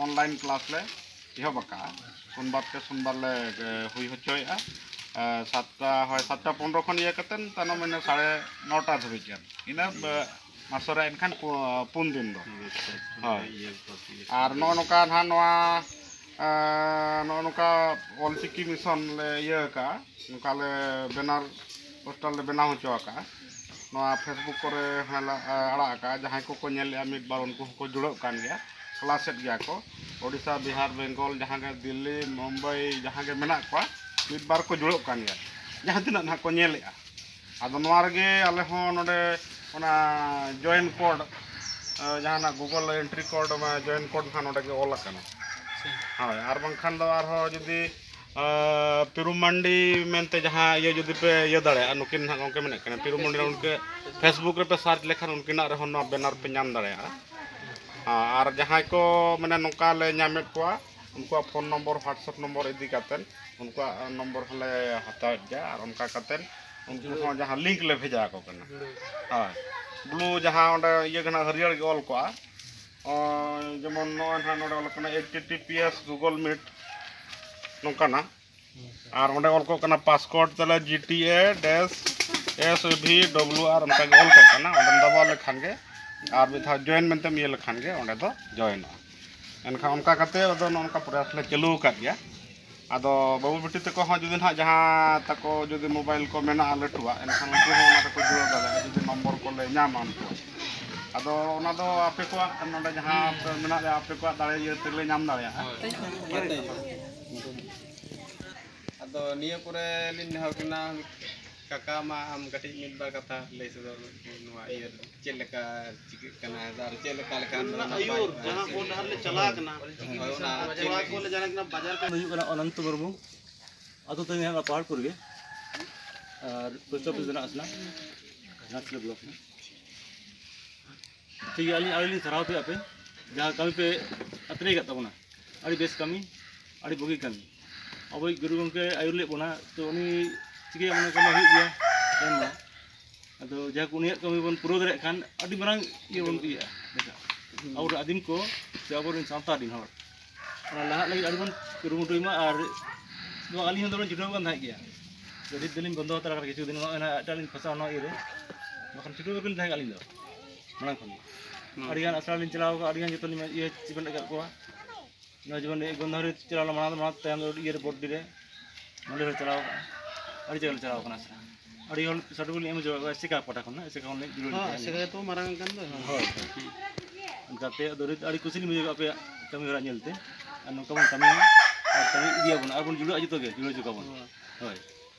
ᱚᱱᱞᱟᱭᱤᱱ ᱠᱞᱟᱥ ᱞᱮ ᱮᱦᱚᱵ ᱟᱠᱟᱫᱼᱟ᱾ ᱥᱩᱱᱵᱟᱨ ᱠᱮ ᱥᱩᱱᱵᱟᱨ ᱞᱮ ᱦᱩᱭ ᱦᱚᱪᱚᱭᱮᱫᱼᱟ᱾ ᱥᱟᱛᱴᱟ, ᱦᱳᱭ, ᱥᱟᱛᱴᱟ ᱯᱚᱱᱨᱚ ᱠᱷᱚᱱ ᱤᱭᱟᱹ ᱠᱟᱛᱮᱫ ᱛᱟᱭᱱᱚᱢ ᱤᱱᱟᱹ ᱥᱟᱲᱮ ᱱᱚᱴᱟ ᱫᱷᱟᱹᱵᱤᱡ ᱜᱟᱱ, ᱤᱱᱟᱹ ᱢᱟᱥᱚᱨᱮ ᱮᱱᱠᱷᱟᱱ ᱯᱩ-, ᱯᱩᱱ ᱫᱤᱱ ᱫᱚ᱾ ᱦᱳᱭ᱾ ᱟᱨ ᱱᱚᱜᱼᱚ ᱱᱚᱝᱠᱟ ᱱᱟᱦᱟᱜ ᱱᱚᱣᱟ, ᱱᱚᱜᱼᱚ ᱱᱚᱝᱠᱟ ᱚᱞᱪᱤᱠᱤ ᱢᱤᱥᱚᱱ ᱞᱮ ᱤᱭᱟᱹ ᱟᱠᱟᱫᱼᱟ, ᱱᱚᱝᱠᱟ ᱞᱮ ᱵᱮᱱᱟᱨ ᱯᱳᱥᱴᱟᱨ ᱞᱮ ᱵᱮᱱᱟᱣ ᱦᱚᱪᱚ ᱟᱠᱟᱫᱼᱟ᱾ ᱱᱚᱣᱟ Facebook ᱠᱚᱨᱮ ᱦᱚᱸ ᱞᱮ ᱟᱲᱟᱜ ᱟᱠᱟᱫᱼᱟ, ᱡᱟᱦᱟᱸᱭ ᱠᱚᱠᱚ ᱧᱮᱞᱮᱫᱼᱟ ᱢᱤᱫ ᱵᱟᱨ ᱩᱱᱠᱩ ᱦᱚᱸᱠᱚ ᱡᱩᱲᱟᱹᱜ ᱠᱟᱱ ᱜᱮᱭᱟ, ᱠᱞᱟᱥᱮᱫ ᱜᱮᱭᱟ ᱠᱚ᱾ ᱳᱰᱤᱥᱟ, ᱵᱤᱦᱟᱨ, ᱵᱮᱝᱜᱚᱞ, ᱡᱟᱦᱟᱸ ᱜᱮ ᱫᱤᱞᱞᱤ, ᱢᱩᱢᱵᱟᱭ, ᱡᱟᱦᱟᱸ ᱜᱮ ᱢᱮᱱᱟᱜ ᱠᱚᱣᱟ, ᱢᱤᱫ ᱵᱟᱨ ᱠᱚ ᱡᱩᱲᱟᱹᱜ ᱠᱟᱱ ᱜᱮᱭᱟ, ᱡᱟᱦᱟᱸ ᱛᱤᱱᱟᱹᱜ ᱱᱟᱦᱟᱜ ᱠᱚ ᱧᱮᱞᱮᱫᱼᱟ᱾ ᱟᱫᱚ ᱱᱚᱣᱟ ᱨᱮᱜᱮ ᱟᱞᱮ ᱦᱚᱸ ᱱᱚᱰᱮ ᱚᱱᱟ join code, ᱡᱟᱦᱟᱱᱟᱜ Google entry code, ᱚᱱᱟ join code ᱱᱟᱦᱟᱜ ᱱᱚᱰᱮ ᱜᱮ ᱚᱞ ᱟᱠᱟᱱᱟ᱾ ᱦᱳᱭ, ᱟᱨ ᱵᱟᱝᱠᱷᱟᱱ ᱫᱚ ᱟᱨᱦᱚᱸ ᱡᱩᱫᱤ ᱯᱤᱨᱩ ᱢᱟᱱᱰᱤ ᱢᱮᱱᱛᱮ ᱡᱟᱦᱟᱸ ᱤᱭᱟᱹ ᱡᱩᱫᱤ ᱯᱮ ᱤᱭᱟᱹ ᱫᱟᱲᱮᱭᱟᱜᱼᱟ, ᱱᱩᱠᱤᱱ ᱱᱟᱦᱟᱜ ᱜᱚᱢᱠᱮ ᱢᱮᱱᱮᱫ ᱠᱟᱱᱟ, ᱯᱤᱨᱩ ᱢᱟᱱᱰᱤ ᱨᱮ ᱩᱱᱠᱩ Facebook ᱨᱮᱯᱮ search ᱞᱮᱠᱷᱟᱱ ᱩᱱᱠᱤᱱᱟᱜ ᱨᱮᱦᱚᱸ ᱱᱚᱣᱟ banner ᱯᱮ ᱧᱟᱢ ᱫᱟᱲᱮᱭᱟᱜᱼᱟ᱾ ᱟᱨ ᱡᱟᱦᱟᱸᱭ ᱠᱚ ᱢᱟᱱᱮ ᱱᱚᱝᱠᱟ ᱞᱮ ᱧᱟᱢᱮᱫ ᱠᱚᱣᱟ, ᱩᱱᱠᱩᱣᱟᱜ ᱯᱷᱳᱱ ᱱᱚᱢᱵᱚᱨ, WhatsApp ᱱᱚᱢᱵᱚᱨ ᱤᱫᱤ ᱠᱟᱛᱮᱫ ᱩᱱᱠᱩᱣᱟᱜ ᱱᱚᱢᱵᱚᱨ ᱦᱚᱸᱞᱮ ᱦᱟᱛᱟᱣᱮᱫ ᱜᱮᱭᱟ᱾ ᱟᱨ ᱚᱱᱠᱟ ᱠᱟᱛᱮᱫ ᱩᱱᱠᱩ ᱦᱚᱸ ᱡᱟᱦᱟᱸ ᱞᱤᱝᱠ ᱞᱮ ᱵᱷᱮᱡᱟ ᱟᱠᱚ ᱠᱟᱱᱟ᱾ ᱦᱳᱭ, ᱵᱞᱩ ᱡᱟᱦᱟᱸ ᱚᱸᱰᱮ ᱤᱭᱟᱹ ᱠᱟᱱᱟ, ᱦᱟᱹᱨᱭᱟᱹᱲ ᱜᱮ ᱚᱞ ᱠᱚᱜᱼᱟ, ᱚ, ᱡᱮᱢᱚᱱ ᱱᱚᱜᱼᱚᱭ ᱱᱟᱦᱟᱜ ᱱᱚᱰᱮ ᱚᱞ ᱠᱟᱱᱟ H T T P S Google Meet, ᱱᱚᱝᱠᱟᱱᱟᱜ᱾ ᱟᱨ ᱚᱸᱰᱮ ᱚᱞ ᱠᱚᱜ ᱠᱟᱱᱟ ᱯᱟᱥᱠᱳᱰ ᱛᱟᱞᱮ G T A dash S V W R, ᱚᱱᱠᱟ ᱜᱮ ᱚᱞ ᱠᱚᱜ ᱠᱟᱱᱟ᱾ ᱚᱸᱰᱮᱢ ᱫᱟᱵᱟᱣ ᱞᱮᱠᱷᱟᱱ ᱜᱮ, ᱟᱨ ᱢᱤᱫ ᱫᱷᱟᱣ ᱡᱚᱭᱮᱱ ᱢᱮᱱᱛᱮᱢ ᱤᱭᱟᱹ ᱞᱮᱠᱷᱟᱱ ᱜᱮ ᱚᱸᱰᱮ ᱫᱚ ᱡᱚᱭᱮᱱᱚᱜᱼᱟ᱾ ᱮᱱᱠᱷᱟᱱ ᱚᱱᱠᱟ ᱠᱟᱛᱮ ᱟᱫᱚ ᱱᱚᱜᱼᱚ ᱱᱚᱝᱠᱟ ᱯᱨᱚᱭᱟᱥ ᱞᱮ ᱪᱟᱹᱞᱩ ᱟᱠᱟᱫ ᱜᱮᱭᱟ᱾ ᱟᱫᱚ ᱵᱟᱹᱵᱩ ᱵᱤᱴᱤ ᱛᱟᱠᱚ ᱦᱚᱸ ᱡᱩᱫᱤ ᱱᱟᱦᱟᱜ ᱡᱟᱦᱟᱸ ᱛᱟᱠᱚ ᱡᱩᱫᱤ ᱢᱳᱵᱟᱭᱤᱞ ᱠᱚ ᱢᱮᱱᱟᱜᱼᱟ ᱞᱟᱹᱴᱩᱣᱟᱜ, ᱮᱱᱠᱷᱟᱱ ᱩᱱᱠᱩ ᱦᱚᱸ ᱚᱱᱟ ᱨᱮᱠᱚ ᱡᱩᱲᱟᱹᱣ ᱫᱟᱲᱮᱭᱟᱜᱼᱟ ᱡᱩᱫᱤ ᱱᱚᱢᱵᱚᱨ ᱠᱚᱞᱮ ᱧᱟᱢᱟ ᱩᱱᱠᱩᱣᱟᱜ᱾ ᱟᱫᱚ ᱚᱱᱟ ᱫᱚ ᱟᱯᱮ ᱠᱚᱣᱟᱜ ᱱᱚᱰᱮ ᱡᱟᱦᱟᱸ ᱯᱮ ᱢᱮᱱᱟᱜ ᱞᱮᱭᱟ, ᱟᱯᱮ ᱠᱚᱣᱟᱜ ᱫᱟᱲᱮ ᱤᱭᱟᱹ ᱛᱮᱞᱮ ᱧᱟᱢ ᱫᱟᱲᱮᱭᱟᱜᱼᱟ᱾ ᱟᱫᱚ ᱱᱤᱭᱟᱹ ᱯᱚᱨᱮ ᱞᱤᱧ ᱱᱮᱦᱚᱨ ᱠᱟᱱᱟ, ᱠᱟᱠᱟ, ᱢᱟ ᱟᱢ ᱠᱟᱹᱴᱤᱡ ᱢᱤᱫ ᱵᱟᱨ ᱠᱟᱛᱷᱟ ᱞᱟᱹᱭ ᱥᱚᱫᱚᱨ ᱱᱚᱣᱟ ᱤᱭᱟᱹ ᱨᱮ, ᱪᱮᱫ ᱞᱮᱠᱟ ᱪᱤᱠᱟᱹᱜ ᱠᱟᱱᱟ ᱟᱨ ᱪᱮᱫ ᱞᱮᱠᱟ ᱞᱮᱠᱷᱟᱱ ᱚᱱᱟ ᱱᱟᱯᱟᱭ ᱟᱹᱭᱩᱨ ᱠᱚᱜᱼᱟ? ᱡᱟᱦᱟᱸ ᱵᱚᱱ ᱰᱟᱦᱟᱨ ᱞᱮ ᱪᱟᱞᱟᱣ ᱠᱟᱱᱟ, ᱦᱳᱭ, ᱚᱱᱟ ᱪᱟᱞᱟᱣ ᱪᱮᱫ ᱠᱚ ᱞᱮ ᱡᱟᱱᱟᱝ ᱠᱟᱱᱟ ᱵᱟᱡᱟᱨ ᱠᱚ᱾ ᱦᱩᱭᱩᱜ ᱠᱟᱱᱟ ᱚᱱᱚᱱᱛᱚ ᱢᱩᱨᱢᱩ, ᱟᱹᱛᱩ ᱛᱟᱹᱧ ᱦᱟᱸᱜ ᱯᱟᱦᱟᱲᱯᱩᱨ ᱜᱮ, ᱟᱨ ᱯᱳᱥᱴ ᱚᱯᱷᱤᱥ ᱢᱮᱱᱟᱜᱼᱟ ᱥᱟᱱᱟ ᱜᱷᱟᱴᱥᱤᱞᱟᱹ ᱵᱞᱚᱠ ᱨᱮ᱾ ᱴᱷᱤᱠ ᱜᱮᱭᱟ, ᱟᱹᱞᱤᱧ, ᱟᱹᱞᱤᱧ ᱞᱤᱧ ᱥᱟᱨᱦᱟᱣ ᱯᱮᱭᱟ ᱟᱯᱮ ᱡᱟᱦᱟᱸ ᱠᱟᱹᱢᱤ ᱯᱮ ᱟᱛᱨᱮ ᱟᱠᱟᱫ ᱛᱟᱵᱚᱱᱟ, ᱟᱹᱰᱤ ᱵᱮᱥ ᱠᱟᱹᱢᱤ, ᱟᱹᱰᱤ ᱵᱩᱜᱤ ᱠᱟᱹᱢᱤ᱾ ᱟᱵᱚᱭᱤᱡ ᱜᱩᱨᱩ ᱜᱚᱢᱠᱮ ᱟᱹᱭᱩᱨ ᱞᱮᱫ ᱵᱚᱱᱟ, ᱛᱚ ᱩᱱᱤ ᱪᱤᱠᱟᱹᱭᱟ, ᱢᱚᱱᱮ ᱠᱟᱢᱟ ᱦᱩᱭᱩᱜ ᱜᱮᱭᱟ, ᱮᱢ ᱢᱟ᱾ ᱟᱫᱚ ᱡᱟᱦᱟᱸ ᱠᱚ ᱩᱱᱤᱭᱟᱜ ᱠᱟᱹᱢᱤ ᱵᱚᱱ ᱯᱩᱨᱟᱹᱣ ᱫᱟᱲᱮᱭᱟᱜ ᱠᱷᱟᱱ ᱟᱹᱰᱤ ᱢᱟᱨᱟᱝ ᱤᱭᱟᱹ ᱵᱚᱱ ᱤᱭᱟᱹᱜᱼᱟ, ᱫᱮᱠᱷᱟᱜᱼᱟ᱾ ᱟᱵᱚᱨᱮᱱ ᱟᱹᱫᱤᱢ ᱠᱚ ᱥᱮ ᱟᱵᱚᱨᱮᱱ ᱥᱟᱶᱛᱟ ᱨᱮᱱ ᱦᱚᱲ ᱚᱱᱟ ᱞᱟᱦᱟᱜ ᱞᱟᱹᱜᱤᱫ ᱟᱹᱰᱤ ᱵᱚᱱ ᱠᱩᱨᱩᱢᱩᱴᱩᱭ ᱢᱟ᱾ ᱟᱨ ᱱᱚᱣᱟ ᱟᱹᱞᱤᱧ ᱦᱚᱸ ᱫᱚᱢᱮ ᱪᱷᱩᱴᱟᱹᱣ ᱠᱟᱱ ᱛᱟᱦᱮᱸᱫ ᱜᱮᱭᱟ, ᱛᱚ ᱱᱤᱛ ᱫᱚᱞᱤᱧ ᱵᱚᱱᱫᱚ ᱦᱟᱛᱟᱲ ᱠᱟᱫᱟ ᱠᱤᱪᱷᱩ ᱫᱤᱱ, ᱱᱚᱜᱼᱚᱭ ᱱᱟᱦᱟᱜ ᱮᱴᱟᱜ ᱞᱤᱧ ᱯᱷᱟᱥᱟᱣ ᱱᱚᱣᱟ ᱤᱭᱟᱹ ᱨᱮ, ᱵᱟᱠᱷᱟᱱ ᱪᱷᱩᱴᱟᱹᱣ ᱠᱟᱛᱮ ᱞᱤᱧ ᱛᱟᱦᱮᱸ ᱠᱟᱱᱟ ᱟᱹᱞᱤᱧ ᱫᱚ ᱢᱟᱲᱟᱝ ᱠᱷᱚᱱ ᱜᱮ᱾ ᱦᱩᱸ᱾ ᱟᱹᱰᱤ ᱜᱟᱱ ᱟᱥᱲᱟ ᱞᱤᱧ ᱪᱟᱞᱟᱣ ᱠᱟᱜᱼᱟ, ᱟᱹᱰᱤ ᱜᱟᱱ ᱡᱚᱛᱚ ᱞᱤᱧ ᱤᱭᱟᱹ ᱪᱤᱯᱮᱱ ᱟᱠᱟᱫ ᱠᱚᱣᱟ᱾ ᱱᱚᱣᱟ ᱡᱮᱢᱚᱱ ᱜᱚᱱᱫᱷᱟᱨᱤ ᱪᱟᱞᱟᱣ ᱞᱮᱱᱟ, ᱢᱟᱲᱟᱝ ᱫᱚ, ᱢᱟᱲᱟᱝ ᱛᱟᱭᱚᱢ ᱫᱚ ᱤᱭᱟᱹ ᱨᱮ ᱵᱚᱨᱰᱤ ᱨᱮ, ᱱᱚᱸᱰᱮ ᱦᱚᱸ ᱪᱟᱞᱟᱣ ᱠᱟᱱᱟ, ᱟᱹᱰᱤ ᱡᱟᱭᱜᱟ ᱞᱮ ᱪᱟᱞᱟᱣ ᱠᱟᱱᱟ ᱥᱮ᱾ ᱟᱹᱰᱤ ᱦᱚᱲ certificate ᱞᱤᱧ ᱮᱢ ᱦᱚᱪᱚ ᱠᱟᱜ ᱠᱚᱣᱟ, ᱮᱥᱮᱠᱟ ᱯᱟᱦᱴᱟ ᱠᱷᱚᱱ, ᱮᱥᱮᱠᱟ ᱠᱷᱚᱱ ᱞᱤᱧ ᱡᱩᱲᱟᱹᱣ ᱦᱚᱸ, ᱞᱮᱱᱟ᱾ ᱮᱥᱮᱠᱟ ᱛᱚ ᱢᱟᱨᱟᱝ ᱠᱟᱱ ᱫᱚ, ᱦᱚᱸ᱾ ᱦᱳᱭ᱾ ᱚᱱᱠᱟᱛᱮ ᱟᱫᱚ ᱟᱹᱰᱤ, ᱟᱹᱰᱤ ᱠᱩᱥᱤ ᱞᱤᱧ ᱵᱩᱡᱷᱟᱹᱣ ᱠᱮᱫᱟ ᱟᱯᱮᱭᱟᱜ ᱠᱟᱹᱢᱤ ᱦᱚᱨᱟ ᱧᱮᱞᱛᱮ᱾ ᱟᱨ ᱱᱚᱝᱠᱟ ᱵᱚᱱ ᱠᱟᱹᱢᱤᱭᱟ, ᱟᱨ ᱠᱟᱹᱢᱤ ᱤᱫᱤᱭᱟᱵᱚᱱ, ᱟᱨ ᱵᱚᱱ ᱡᱩᱲᱟᱹᱜᱼᱟ ᱡᱚᱛᱚ ᱜᱮ, ᱡᱩᱲᱟᱹᱣ ᱦᱚᱪᱚ ᱠᱚᱣᱟ ᱵᱚᱱ᱾ ᱦᱳᱭ᱾ ᱦᱳᱭ᱾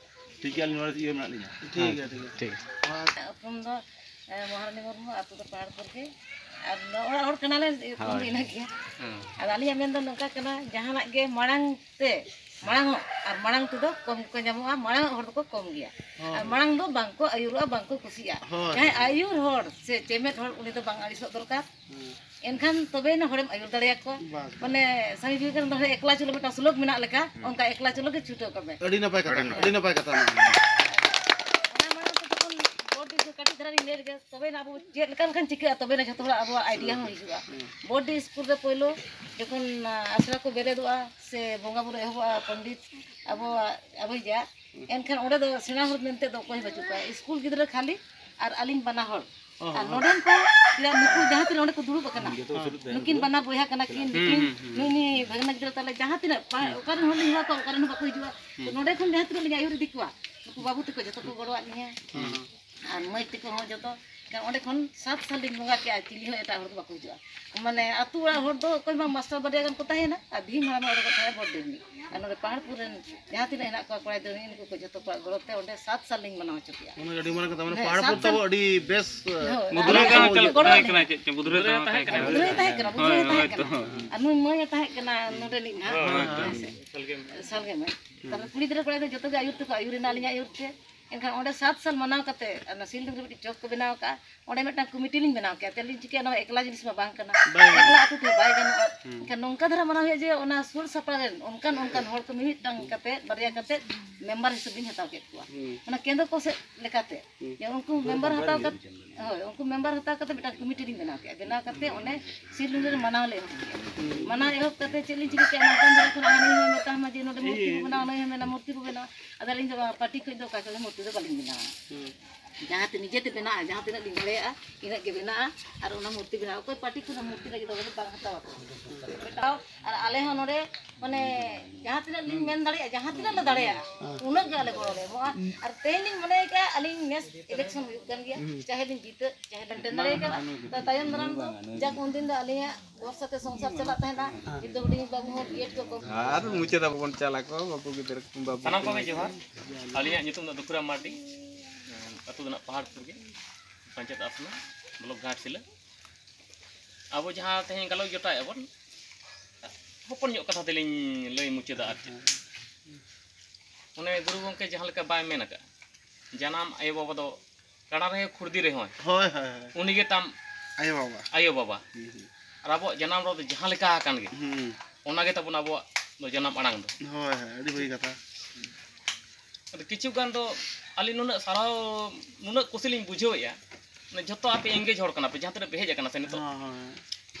ᱴᱷᱤᱠ ᱜᱮᱭᱟ, ᱟᱹᱞᱤᱧ ᱱᱚᱰᱮ ᱤᱭᱟᱹ ᱢᱮᱱᱟᱜ ᱞᱤᱧᱟ᱾ ᱴᱷᱤᱠ ᱜᱮᱭᱟ, ᱴᱷᱤᱠ ᱜᱮᱭᱟ᱾ ᱴᱷᱤᱠ᱾ ᱩᱯᱨᱩᱢ ᱫᱚ, ᱮ, ᱢᱚᱦᱟᱨᱟᱱᱤ ᱢᱩᱨᱢᱩ, ᱟᱹᱛᱩ ᱫᱚ ᱯᱟᱦᱟᱲᱯᱩᱨ ᱜᱮ᱾ ᱟᱨ ᱱᱚᱣᱟ ᱚᱲᱟᱜ ᱦᱚᱲ ᱠᱟᱱᱟᱞᱮ, ᱩᱯᱨᱩᱢ ᱫᱚ ᱦᱳᱭ᱾ ᱤᱱᱟᱹ ᱜᱮᱭᱟ᱾ ᱦᱮᱸ᱾ ᱟᱫᱚ ᱟᱹᱞᱤᱧᱟᱜ ᱢᱮᱱ ᱫᱚ ᱱᱚᱝᱠᱟ ᱠᱟᱱᱟ, ᱡᱟᱦᱟᱱᱟᱜ ᱜᱮ ᱢᱟᱲᱟᱝ ᱛᱮ, ᱢᱟᱲᱟᱝ ᱚᱜ ᱟᱨ ᱢᱟᱲᱟᱝ ᱛᱮᱫᱚ ᱠᱚᱢ ᱠᱚ ᱧᱟᱢᱚᱜᱼᱟ, ᱢᱟᱲᱟᱝ ᱚᱜ ᱦᱚᱲ ᱫᱚᱠᱚ ᱠᱚᱢ ᱜᱮᱭᱟ᱾ ᱦᱳᱭ᱾ ᱟᱨ ᱢᱟᱲᱟᱝ ᱫᱚ ᱵᱟᱝ ᱠᱚ ᱟᱹᱭᱩᱨᱚᱜᱼᱟ, ᱵᱟᱝ ᱠᱚ ᱠᱩᱥᱤᱭᱟᱜᱼᱟ᱾ ᱦᱳᱭ᱾ ᱡᱟᱦᱟᱸᱭ ᱟᱹᱭᱩᱨ ᱦᱚᱲ ᱥᱮ ᱪᱮᱢᱮᱫ ᱦᱚᱲ, ᱩᱱᱤ ᱫᱚ ᱵᱟᱝ ᱟᱹᱲᱤᱥᱚᱜ ᱫᱚᱨᱠᱟᱨ᱾ ᱦᱩᱸ᱾ ᱮᱱᱠᱷᱟᱱ ᱛᱚᱵᱮᱭᱮᱱᱟ ᱦᱚᱲᱮᱢ ᱟᱹᱭᱩᱨ ᱫᱟᱲᱮᱭᱟᱠᱚᱣᱟ᱾ ᱵᱟᱥ᱾ ᱢᱟᱱᱮ ᱥᱟᱢᱤ ᱵᱤᱵᱮᱠᱟᱱᱚᱱᱫᱚ ᱦᱚᱲ ᱮᱠᱞᱟ ᱪᱚᱞᱚ ᱢᱤᱫᱴᱟᱝ ᱥᱞᱳᱠ ᱢᱮᱱᱟᱜ ᱞᱮᱠᱟ, ᱚᱱᱠᱟ ᱮᱠᱞᱟ ᱪᱚᱞᱚ ᱜᱮ ᱪᱷᱩᱴᱟᱹᱣ ᱠᱚᱜ ᱢᱮ᱾ ᱟᱹᱰᱤ ᱱᱟᱯᱟᱭ ᱠᱟᱛᱷᱟ ᱠᱟᱱᱟ, ᱟᱹᱰᱤ ᱱᱟᱯᱟᱭ ᱠᱟᱛᱷᱟ ᱠᱟᱱᱟ᱾ ᱚᱱᱟ ᱢᱟᱲᱟᱝ ᱛᱮ ᱡᱚᱠᱷᱚᱱ ᱵᱳᱨᱰ ᱤᱥᱠᱩᱞ ᱠᱟᱹᱴᱤᱡ ᱫᱷᱟᱨᱟ ᱞᱤᱧ ᱞᱟᱹᱭ ᱞᱮᱜᱮ, ᱛᱚᱵᱮᱭᱮᱱᱟ ᱟᱵᱚ ᱪᱮᱫ ᱞᱮᱠᱟ ᱞᱮᱠᱷᱟᱱ ᱪᱤᱠᱟᱹᱜᱼᱟ, ᱛᱚᱵᱮᱭᱮᱱᱟ ᱡᱷᱚᱛᱚ ᱦᱚᱲᱟᱜ ᱟᱵᱚᱣᱟᱜ ᱟᱭᱰᱤᱭᱟ ᱦᱚᱸ ᱦᱤᱡᱩᱜᱼᱟ᱾ ᱵᱳᱨᱰ ᱤᱥᱠᱩᱞ ᱨᱮ ᱯᱳᱭᱞᱳ ᱡᱚᱠᱷᱚᱱ, ᱟ, ᱟᱥᱲᱟ ᱠᱚ ᱵᱮᱨᱮᱫᱚᱜᱼᱟ ᱥᱮ ᱵᱚᱸᱜᱟ ᱵᱩᱨᱩ ᱮᱦᱚᱵᱚᱜᱼᱟ, ᱯᱚᱱᱰᱤᱛ ᱟᱵᱚᱣᱟᱜ ᱟᱵᱚᱭᱤᱡᱟᱜ, ᱮᱱᱠᱷᱟᱱ ᱚᱸᱰᱮ ᱫᱚ ᱥᱮᱬᱟ ᱦᱚᱲ ᱢᱮᱱᱛᱮ ᱫᱚ ᱚᱠᱚᱭ ᱦᱚᱸ ᱵᱟᱹᱪᱩᱜ ᱠᱚᱣᱟ, ᱤᱥᱠᱩᱞ ᱜᱤᱫᱽᱨᱟᱹ ᱠᱷᱟᱹᱞᱤ ᱟᱨ ᱟᱹᱞᱤᱧ ᱵᱟᱱᱟ ᱦᱚᱲ᱾ ᱦᱚᱸ, ᱟᱨ ᱦᱚᱸ᱾ ᱱᱚᱰᱮᱱ ᱠᱚ ᱪᱮᱫᱟᱜ ᱱᱩᱠᱩ ᱡᱟᱦᱟᱸ ᱛᱤᱱᱟᱹᱜ ᱚᱸᱰᱮ ᱠᱚ ᱫᱩᱲᱩᱵ ᱟᱠᱟᱱᱟ, ᱦᱩᱸ, ᱡᱚᱛᱚ ᱥᱩᱞᱩᱠ ᱛᱟᱦᱮᱱ ᱱᱩᱠᱤᱱ ᱠᱟᱱᱟ᱾ ᱵᱟᱱᱟ ᱵᱚᱭᱦᱟ ᱠᱟᱱᱟ ᱠᱤᱱ, ᱦᱩᱸ, ᱱᱩᱠᱤᱱ ᱦᱩᱸ, ᱦᱩᱸ᱾ ᱱᱩᱭ ᱱᱩᱭ ᱵᱷᱟᱹᱜᱽᱱᱟᱹ ᱜᱤᱫᱽᱨᱟᱹ ᱛᱟᱞᱮ ᱡᱟᱦᱟᱸ ᱛᱤᱱᱟᱹᱜ ᱯᱟ-, ᱦᱩᱸ᱾ ᱚᱠᱟ ᱨᱮᱱ ᱦᱚᱲ ᱞᱤᱧ ᱦᱚᱦᱚ ᱠᱚᱣᱟ, ᱚᱠᱟ ᱨᱮᱱ ᱦᱚᱸ ᱵᱟᱠᱚ ᱦᱤᱡᱩᱜᱼᱟ᱾ ᱛᱚ ᱦᱩᱸ᱾ ᱱᱚᱰᱮ ᱠᱷᱚᱱ ᱡᱟᱦᱟᱸ ᱛᱤᱱᱟᱹᱜ ᱞᱤᱧ ᱟᱹᱭᱩᱨ ᱤᱫᱤ ᱠᱚᱣᱟ, ᱱᱩᱠᱩ ᱵᱟᱹᱵᱩ ᱛᱟᱠᱚ ᱡᱚᱛᱚ ᱠᱚ ᱜᱚᱲᱚᱣᱟᱜ ᱞᱤᱧᱟ᱾ ᱦᱩᱸ᱾ ᱟᱨ ᱢᱟᱹᱭ ᱛᱟᱠᱚ ᱦᱚᱸ ᱡᱚᱛᱚ, ᱮᱱᱠᱷᱟᱱ ᱚᱸᱰᱮ ᱠᱷᱚᱱ ᱥᱟᱛ ᱥᱟᱞ ᱞᱤᱧ ᱵᱚᱸᱜᱟ ᱠᱮᱜᱼᱟ, ᱪᱤᱞᱤ ᱦᱚᱸ ᱮᱴᱟᱜ ᱦᱚᱲ ᱫᱚ ᱵᱟᱠᱚ ᱦᱤᱡᱩᱜᱼᱟ᱾ ᱢᱟᱱᱮ ᱟᱹᱛᱩ ᱚᱲᱟᱜ ᱦᱚᱲ ᱫᱚ ᱚᱠᱚᱭ ᱢᱟ ᱢᱟᱥᱴᱟᱨ ᱵᱟᱨᱭᱟ ᱜᱟᱱ ᱠᱚ ᱛᱟᱦᱮᱸᱭᱮᱱᱟ, ᱟᱨ ᱵᱷᱤᱢ ᱦᱟᱲᱟᱢ ᱚᱸᱰᱮ ᱠᱚ ᱛᱟᱦᱮᱸ ᱵᱚᱰ ᱨᱤᱱᱤᱡ᱾ ᱟᱨ ᱱᱚᱰᱮ ᱯᱟᱦᱟᱲᱯᱩᱨ ᱨᱮᱱ ᱡᱟᱦᱟᱸ ᱛᱤᱱᱟᱹᱜ ᱦᱮᱱᱟᱜ ᱠᱚᱣᱟ ᱠᱚᱲᱟ ᱜᱤᱫᱽᱨᱟᱹ, ᱱᱩᱠᱩ ᱠᱚ ᱡᱚᱛᱚ ᱠᱚᱣᱟᱜ ᱜᱚᱲᱚ ᱛᱮ ᱚᱸᱰᱮ ᱥᱟᱛ ᱥᱟᱞ ᱞᱤᱧ ᱢᱟᱱᱟᱣ ᱦᱚᱪᱚ ᱠᱮᱜᱼᱟ᱾ ᱚᱱᱟ ᱟᱹᱰᱤ ᱢᱟᱨᱟᱝ ᱠᱟᱛᱷᱟ, ᱢᱟᱱᱮ ᱦᱮᱸ, ᱯᱟᱦᱟᱲᱯᱩᱨ ᱥᱟᱛ ᱫᱚ ᱥᱟᱞ᱾ ᱟᱹᱰᱤ ᱵᱮᱥ, ᱦᱳᱭ, ᱢᱩᱫᱽᱨᱟᱹ ᱟᱞᱮ ᱛᱟᱦᱮᱸ ᱜᱚᱲᱚ ᱠᱟᱱᱟ᱾ ᱞᱮ ᱛᱟᱦᱮᱸ ᱠᱟᱱᱟ᱾ ᱢᱩᱫᱽᱨᱟᱹ ᱛᱟᱦᱮᱸ ᱠᱟᱱᱟ᱾ ᱢᱩᱫᱽᱨᱟᱹ ᱛᱟᱦᱮᱸ ᱠᱟᱱᱟ, ᱢᱩᱫᱽᱨᱟᱹ ᱦᱳᱭ, ᱛᱟᱦᱮᱸ ᱦᱳᱭ ᱠᱟᱱᱟ᱾ ᱛᱚ᱾ ᱟᱨ ᱱᱩᱭ ᱢᱟᱹᱭ ᱮ ᱛᱟᱦᱮᱸ ᱠᱟᱱᱟ ᱱᱚᱰᱮᱱᱤᱡ ᱱᱟᱦᱟᱜ᱾ ᱦᱳᱭ, ᱦᱳᱭ, ᱛᱚ᱾ ᱦᱮᱸ ᱥᱮ᱾ ᱥᱟᱞᱜᱮ ᱢᱟᱹᱭ᱾ ᱛᱟᱦᱞᱮ ᱠᱩᱲᱤ ᱜᱤᱫᱽᱨᱟᱹ ᱠᱚᱲᱟ ᱜᱤᱫᱽᱨᱟᱹ ᱡᱚᱛᱚ ᱜᱮ ᱟᱹᱭᱩᱨ ᱛᱮᱠᱚ ᱟᱹᱭᱩᱨᱮᱱᱟ ᱟᱹᱞᱤᱧᱟᱜ ᱟᱹᱭᱩᱨ ᱛᱮ᱾ ᱮᱱᱠᱷᱟᱱ ᱚᱸᱰᱮ ᱥᱟᱛ ᱥᱟᱞ ᱢᱟᱱᱟᱣ ᱠᱟᱛᱮ, ᱚᱱᱟ ᱥᱤᱞ ᱰᱩᱝᱨᱤ ᱢᱤᱫᱴᱤᱡ ᱪᱚᱠ ᱠᱚ ᱵᱮᱱᱟᱣ ᱠᱟᱜᱼᱟ, ᱚᱸᱰᱮ ᱢᱤᱫᱴᱟᱝ ᱠᱚᱢᱤᱴᱤ ᱞᱤᱧ ᱵᱮᱱᱟᱣ ᱠᱮᱜᱼᱟ᱾ ᱪᱮᱫ ᱞᱤᱧ ᱪᱤᱠᱟᱹᱭᱟ, ᱱᱚᱣᱟ ᱮᱠᱞᱟ ᱡᱤᱱᱤᱥ ᱢᱟ ᱵᱟᱝ ᱠᱟᱱᱟ, ᱵᱟᱝ᱾ ᱮᱠᱞᱟ ᱟᱹᱛᱩ ᱛᱮᱦᱚᱸ ᱵᱟᱭ ᱜᱟᱱᱚᱜᱼᱟ᱾ ᱦᱩᱸ᱾ ᱮᱱᱠᱷᱟᱱ ᱱᱚᱝᱠᱟ ᱫᱷᱟᱨᱟ ᱢᱟᱱᱟᱣ ᱦᱩᱭᱩᱜᱼᱟ ᱡᱮ ᱚᱱᱟ ᱥᱩᱨ ᱥᱟᱯᱲᱟᱣ ᱨᱮᱱ ᱚᱱᱠᱟᱱ ᱚᱱᱠᱟᱱ ᱦᱚᱲ ᱠᱚ ᱢᱤᱢᱤᱫᱴᱟᱝ ᱠᱟᱛᱮ, ᱵᱟᱨᱭᱟ ᱠᱟᱛᱮ ᱢᱮᱢᱵᱟᱨ ᱦᱤᱥᱟᱹᱵ ᱞᱤᱧ ᱦᱟᱛᱟᱣ ᱠᱮᱫ ᱠᱚᱣᱟ᱾ ᱦᱩᱸ᱾ ᱚᱱᱟ ᱠᱮᱱᱫᱨᱚ ᱠᱚ ᱥᱮᱫ ᱞᱮᱠᱟᱛᱮ᱾ ᱦᱩᱸ᱾ ᱡᱮ ᱩᱱᱠᱩ ᱢᱮᱢᱵᱟᱨ ᱦᱟᱛᱟᱣ ᱠᱟᱛᱮ, ᱦᱳᱭ, ᱩᱱᱠᱩ ᱢᱮᱢᱵᱟᱨ ᱦᱟᱛᱟᱣ ᱠᱟᱛᱮ ᱢᱤᱫᱴᱟᱝ ᱠᱚᱢᱤᱴᱤ ᱞᱤᱧ ᱵᱮᱱᱟᱣ ᱠᱮᱜᱼᱟ᱾ ᱵᱮᱱᱟᱣ ᱠᱟᱛᱮ ᱚᱱᱮ ᱥᱤᱞ ᱰᱩᱝᱨᱤ ᱨᱮ ᱢᱟᱱᱟᱣ ᱞᱮ ᱮᱦᱚᱵ ᱠᱮᱜᱼᱟ᱾ ᱦᱩᱸ᱾ ᱢᱟᱱᱟᱣ ᱮᱦᱚᱵ ᱠᱟᱛᱮ ᱪᱮᱫ ᱞᱤᱧ ᱪᱤᱠᱟᱹ ᱠᱮᱜᱼᱟ, ᱱᱚᱝᱠᱟᱱ ᱫᱷᱟᱨᱟ ᱠᱷᱚᱱ ᱦᱟᱹᱱᱤ ᱦᱚᱸ ᱢᱮᱛᱟᱢᱟ ᱡᱮ ᱱᱚᱰᱮ ᱢᱩᱨᱛᱤ ᱵᱚ ᱵᱮᱱᱟᱣᱟ, ᱱᱩᱭ ᱦᱚᱸ ᱢᱮᱱᱟ ᱢᱩᱨᱛᱤ ᱵᱚ ᱵᱮᱱᱟᱣᱟ᱾ ᱟᱫᱚ ᱟᱹᱞᱤᱧ ᱫᱚ ᱯᱟᱹᱴᱤ ᱠᱷᱚᱱ ᱫᱚ ᱚᱠᱟ ᱠᱷᱚᱱ ᱦᱚᱸ ᱢᱩᱨᱛᱤ ᱫᱚ ᱵᱟᱹᱞᱤᱧ ᱵᱮᱱᱟᱣᱟ᱾ ᱦᱩᱸ᱾ ᱡᱟᱦᱟᱸ ᱛᱤᱱᱟᱹᱜ ᱱᱤᱡᱮᱛᱮ ᱵᱮᱱᱟᱜᱼᱟ, ᱡᱟᱦᱟᱸ ᱛᱤᱱᱟᱹᱜ ᱞᱤᱧ ᱫᱟᱲᱮᱭᱟᱜᱼᱟ, ᱤᱱᱟᱹᱜ ᱜᱮ ᱵᱮᱱᱟᱜᱼᱟ᱾ ᱟᱨ ᱚᱱᱟ ᱢᱩᱨᱛᱤ ᱵᱮᱱᱟᱣ, ᱚᱠᱚᱭ ᱯᱟᱹᱴᱤ ᱠᱷᱚᱱ ᱦᱚᱸ ᱢᱩᱨᱛᱤ ᱞᱟᱹᱜᱤᱫ ᱫᱚ ᱵᱟᱝ ᱦᱟᱛᱟᱣᱟ ᱠᱚ᱾ ᱟᱨ ᱟᱞᱮ ᱦᱚᱸ ᱱᱚᱰᱮ, ᱢᱟᱱᱮ, ᱡᱟᱦᱟᱸ ᱛᱤᱱᱟᱹᱜ ᱞᱤᱧ ᱢᱮᱱ ᱫᱟᱲᱮᱭᱟᱜᱼᱟ, ᱡᱟᱦᱟᱸ ᱛᱤᱱᱟᱹᱜ ᱞᱮ ᱫᱟᱲᱮᱭᱟᱜᱼᱟ, ᱩᱱᱟᱹᱜ ᱜᱮ ᱟᱞᱮ ᱜᱚᱲᱚ ᱞᱮ ᱮᱢᱚᱜᱼᱟ᱾ ᱟᱨ ᱛᱮᱦᱮᱧ ᱞᱤᱧ ᱢᱚᱱᱮ ᱠᱟᱜᱼᱟ, ᱟᱹᱞᱤᱧ ᱱᱮᱥ ᱤᱞᱮᱠᱥᱚᱱ ᱦᱩᱭᱩᱜ ᱠᱟᱱ ᱜᱮᱭᱟ, ᱪᱟᱦᱮ ᱞᱤᱧ ᱡᱤᱛᱟᱹᱜ, ᱪᱟᱦᱮ ᱞᱤᱧ ᱴᱮᱱᱰᱟᱨ ᱠᱟᱱᱟ᱾ ᱛᱚ, ᱛᱟᱭᱚᱢ ᱫᱟᱨᱟᱢ ᱫᱚ ᱡᱟᱠ ᱩᱱᱫᱤᱱ ᱫᱚ ᱟᱹᱞᱤᱧᱟᱜ ᱵᱷᱚᱨᱥᱟ ᱛᱮ ᱥᱚᱝᱥᱟᱨ ᱪᱟᱞᱟᱜ ᱛᱟᱦᱮᱱᱟ᱾ ᱱᱤᱛ ᱫᱚ ᱦᱩᱰᱤᱧ ᱵᱟᱹᱵᱩ ᱦᱚᱸ ᱵᱤᱭᱮᱰ ᱠᱚ ᱠᱚ ᱟᱨ ᱢᱩᱪᱟᱹᱫ ᱟᱵᱚᱱ ᱪᱟᱞᱟᱜ ᱠᱚ, ᱵᱟᱹᱵᱩ ᱜᱤᱫᱽᱨᱟᱹ ᱠᱚ, ᱵᱟᱹᱵᱩ ᱥᱟᱱᱟᱢ ᱠᱚᱜᱮ ᱠᱚ᱾ ᱡᱚᱦᱟᱨ᱾ ᱟᱹᱞᱤᱧᱟᱜ ᱧᱩᱛᱩᱢ ᱫᱚ ᱫᱩᱠᱷᱩᱨᱟᱢ ᱢᱟᱨᱰᱤ, ᱟᱹᱛᱩ ᱫᱚ ᱱᱟᱜ ᱯᱟᱦᱟᱲᱯᱩᱨ ᱜᱮ, ᱯᱚᱧᱪᱟᱭᱮᱛ ᱟᱥᱱᱟ, ᱵᱞᱚᱠ ᱜᱷᱟᱴᱥᱤᱞᱟᱹ᱾ ᱟᱵᱚ ᱡᱟᱦᱟᱸ ᱛᱮᱦᱮᱧ ᱜᱟᱞᱚᱪ ᱡᱚᱴᱟᱭᱮᱫ ᱟᱵᱚᱱ, ᱦᱚᱯᱚᱱ ᱧᱚᱜ ᱠᱟᱛᱷᱟ ᱛᱮᱞᱤᱧ ᱞᱟᱹᱭ ᱢᱩᱪᱟᱹᱫᱟ ᱟᱨ ᱪᱮᱫ᱾ ᱚᱱᱮ ᱜᱩᱨᱩ ᱜᱚᱢᱠᱮ ᱡᱟᱦᱟᱸ ᱞᱮᱠᱟ ᱵᱟᱭ ᱢᱮᱱ ᱟᱠᱟᱫᱼᱟ, ᱡᱟᱱᱟᱢ ᱟᱭᱳ ᱵᱟᱵᱟ ᱫᱚ ᱠᱟᱲᱟ ᱨᱮᱦᱚᱸ ᱠᱷᱩᱨᱫᱤ ᱨᱮᱦᱚᱸ ᱦᱳᱭ, ᱦᱳᱭ, ᱦᱳᱭ᱾ ᱩᱱᱤ ᱜᱮ ᱛᱟᱢ ᱟᱭᱳ ᱵᱟᱵᱟ᱾ ᱟᱭᱳ ᱵᱟᱵᱟ᱾ ᱦᱩᱸ, ᱦᱩᱸ᱾ ᱟᱨ ᱟᱵᱚᱣᱟᱜ ᱡᱟᱱᱟᱢ ᱨᱚᱲ ᱫᱚ ᱡᱟᱦᱟᱸ ᱞᱮᱠᱟ ᱟᱠᱟᱱ ᱜᱮ, ᱦᱩᱸ᱾ ᱚᱱᱟ ᱜᱮ ᱛᱟᱵᱚᱱ ᱟᱵᱚᱣᱟᱜ ᱫᱚ ᱡᱟᱱᱟᱢ ᱟᱲᱟᱝ ᱫᱚ᱾ ᱦᱳᱭ, ᱦᱳᱭ, ᱟᱹᱰᱤ ᱵᱷᱟᱹᱜᱤ ᱠᱟᱛᱷᱟ᱾ ᱟᱫᱚ ᱠᱤᱪᱷᱩ ᱜᱟᱱ ᱫᱚ ᱟᱹᱞᱤᱧ ᱱᱩᱱᱟᱹᱜ ᱥᱟᱨᱦᱟᱣ, ᱱᱩᱱᱟᱹᱜ ᱠᱩᱥᱤ ᱞᱤᱧ ᱵᱩᱡᱷᱟᱹᱣᱮᱫᱼᱟ, ᱢᱟᱱᱮ ᱡᱷᱚᱛᱚ ᱟᱯᱮ engage ᱦᱚᱲ ᱠᱟᱱᱟ ᱯᱮ, ᱡᱟᱦᱟᱸ ᱛᱤᱱᱟᱹᱜ ᱯᱮ ᱦᱮᱡ ᱟᱠᱟᱱᱟ ᱥᱮ ᱱᱤᱛᱚᱜ᱾ ᱦᱳᱭ, ᱦᱳᱭ᱾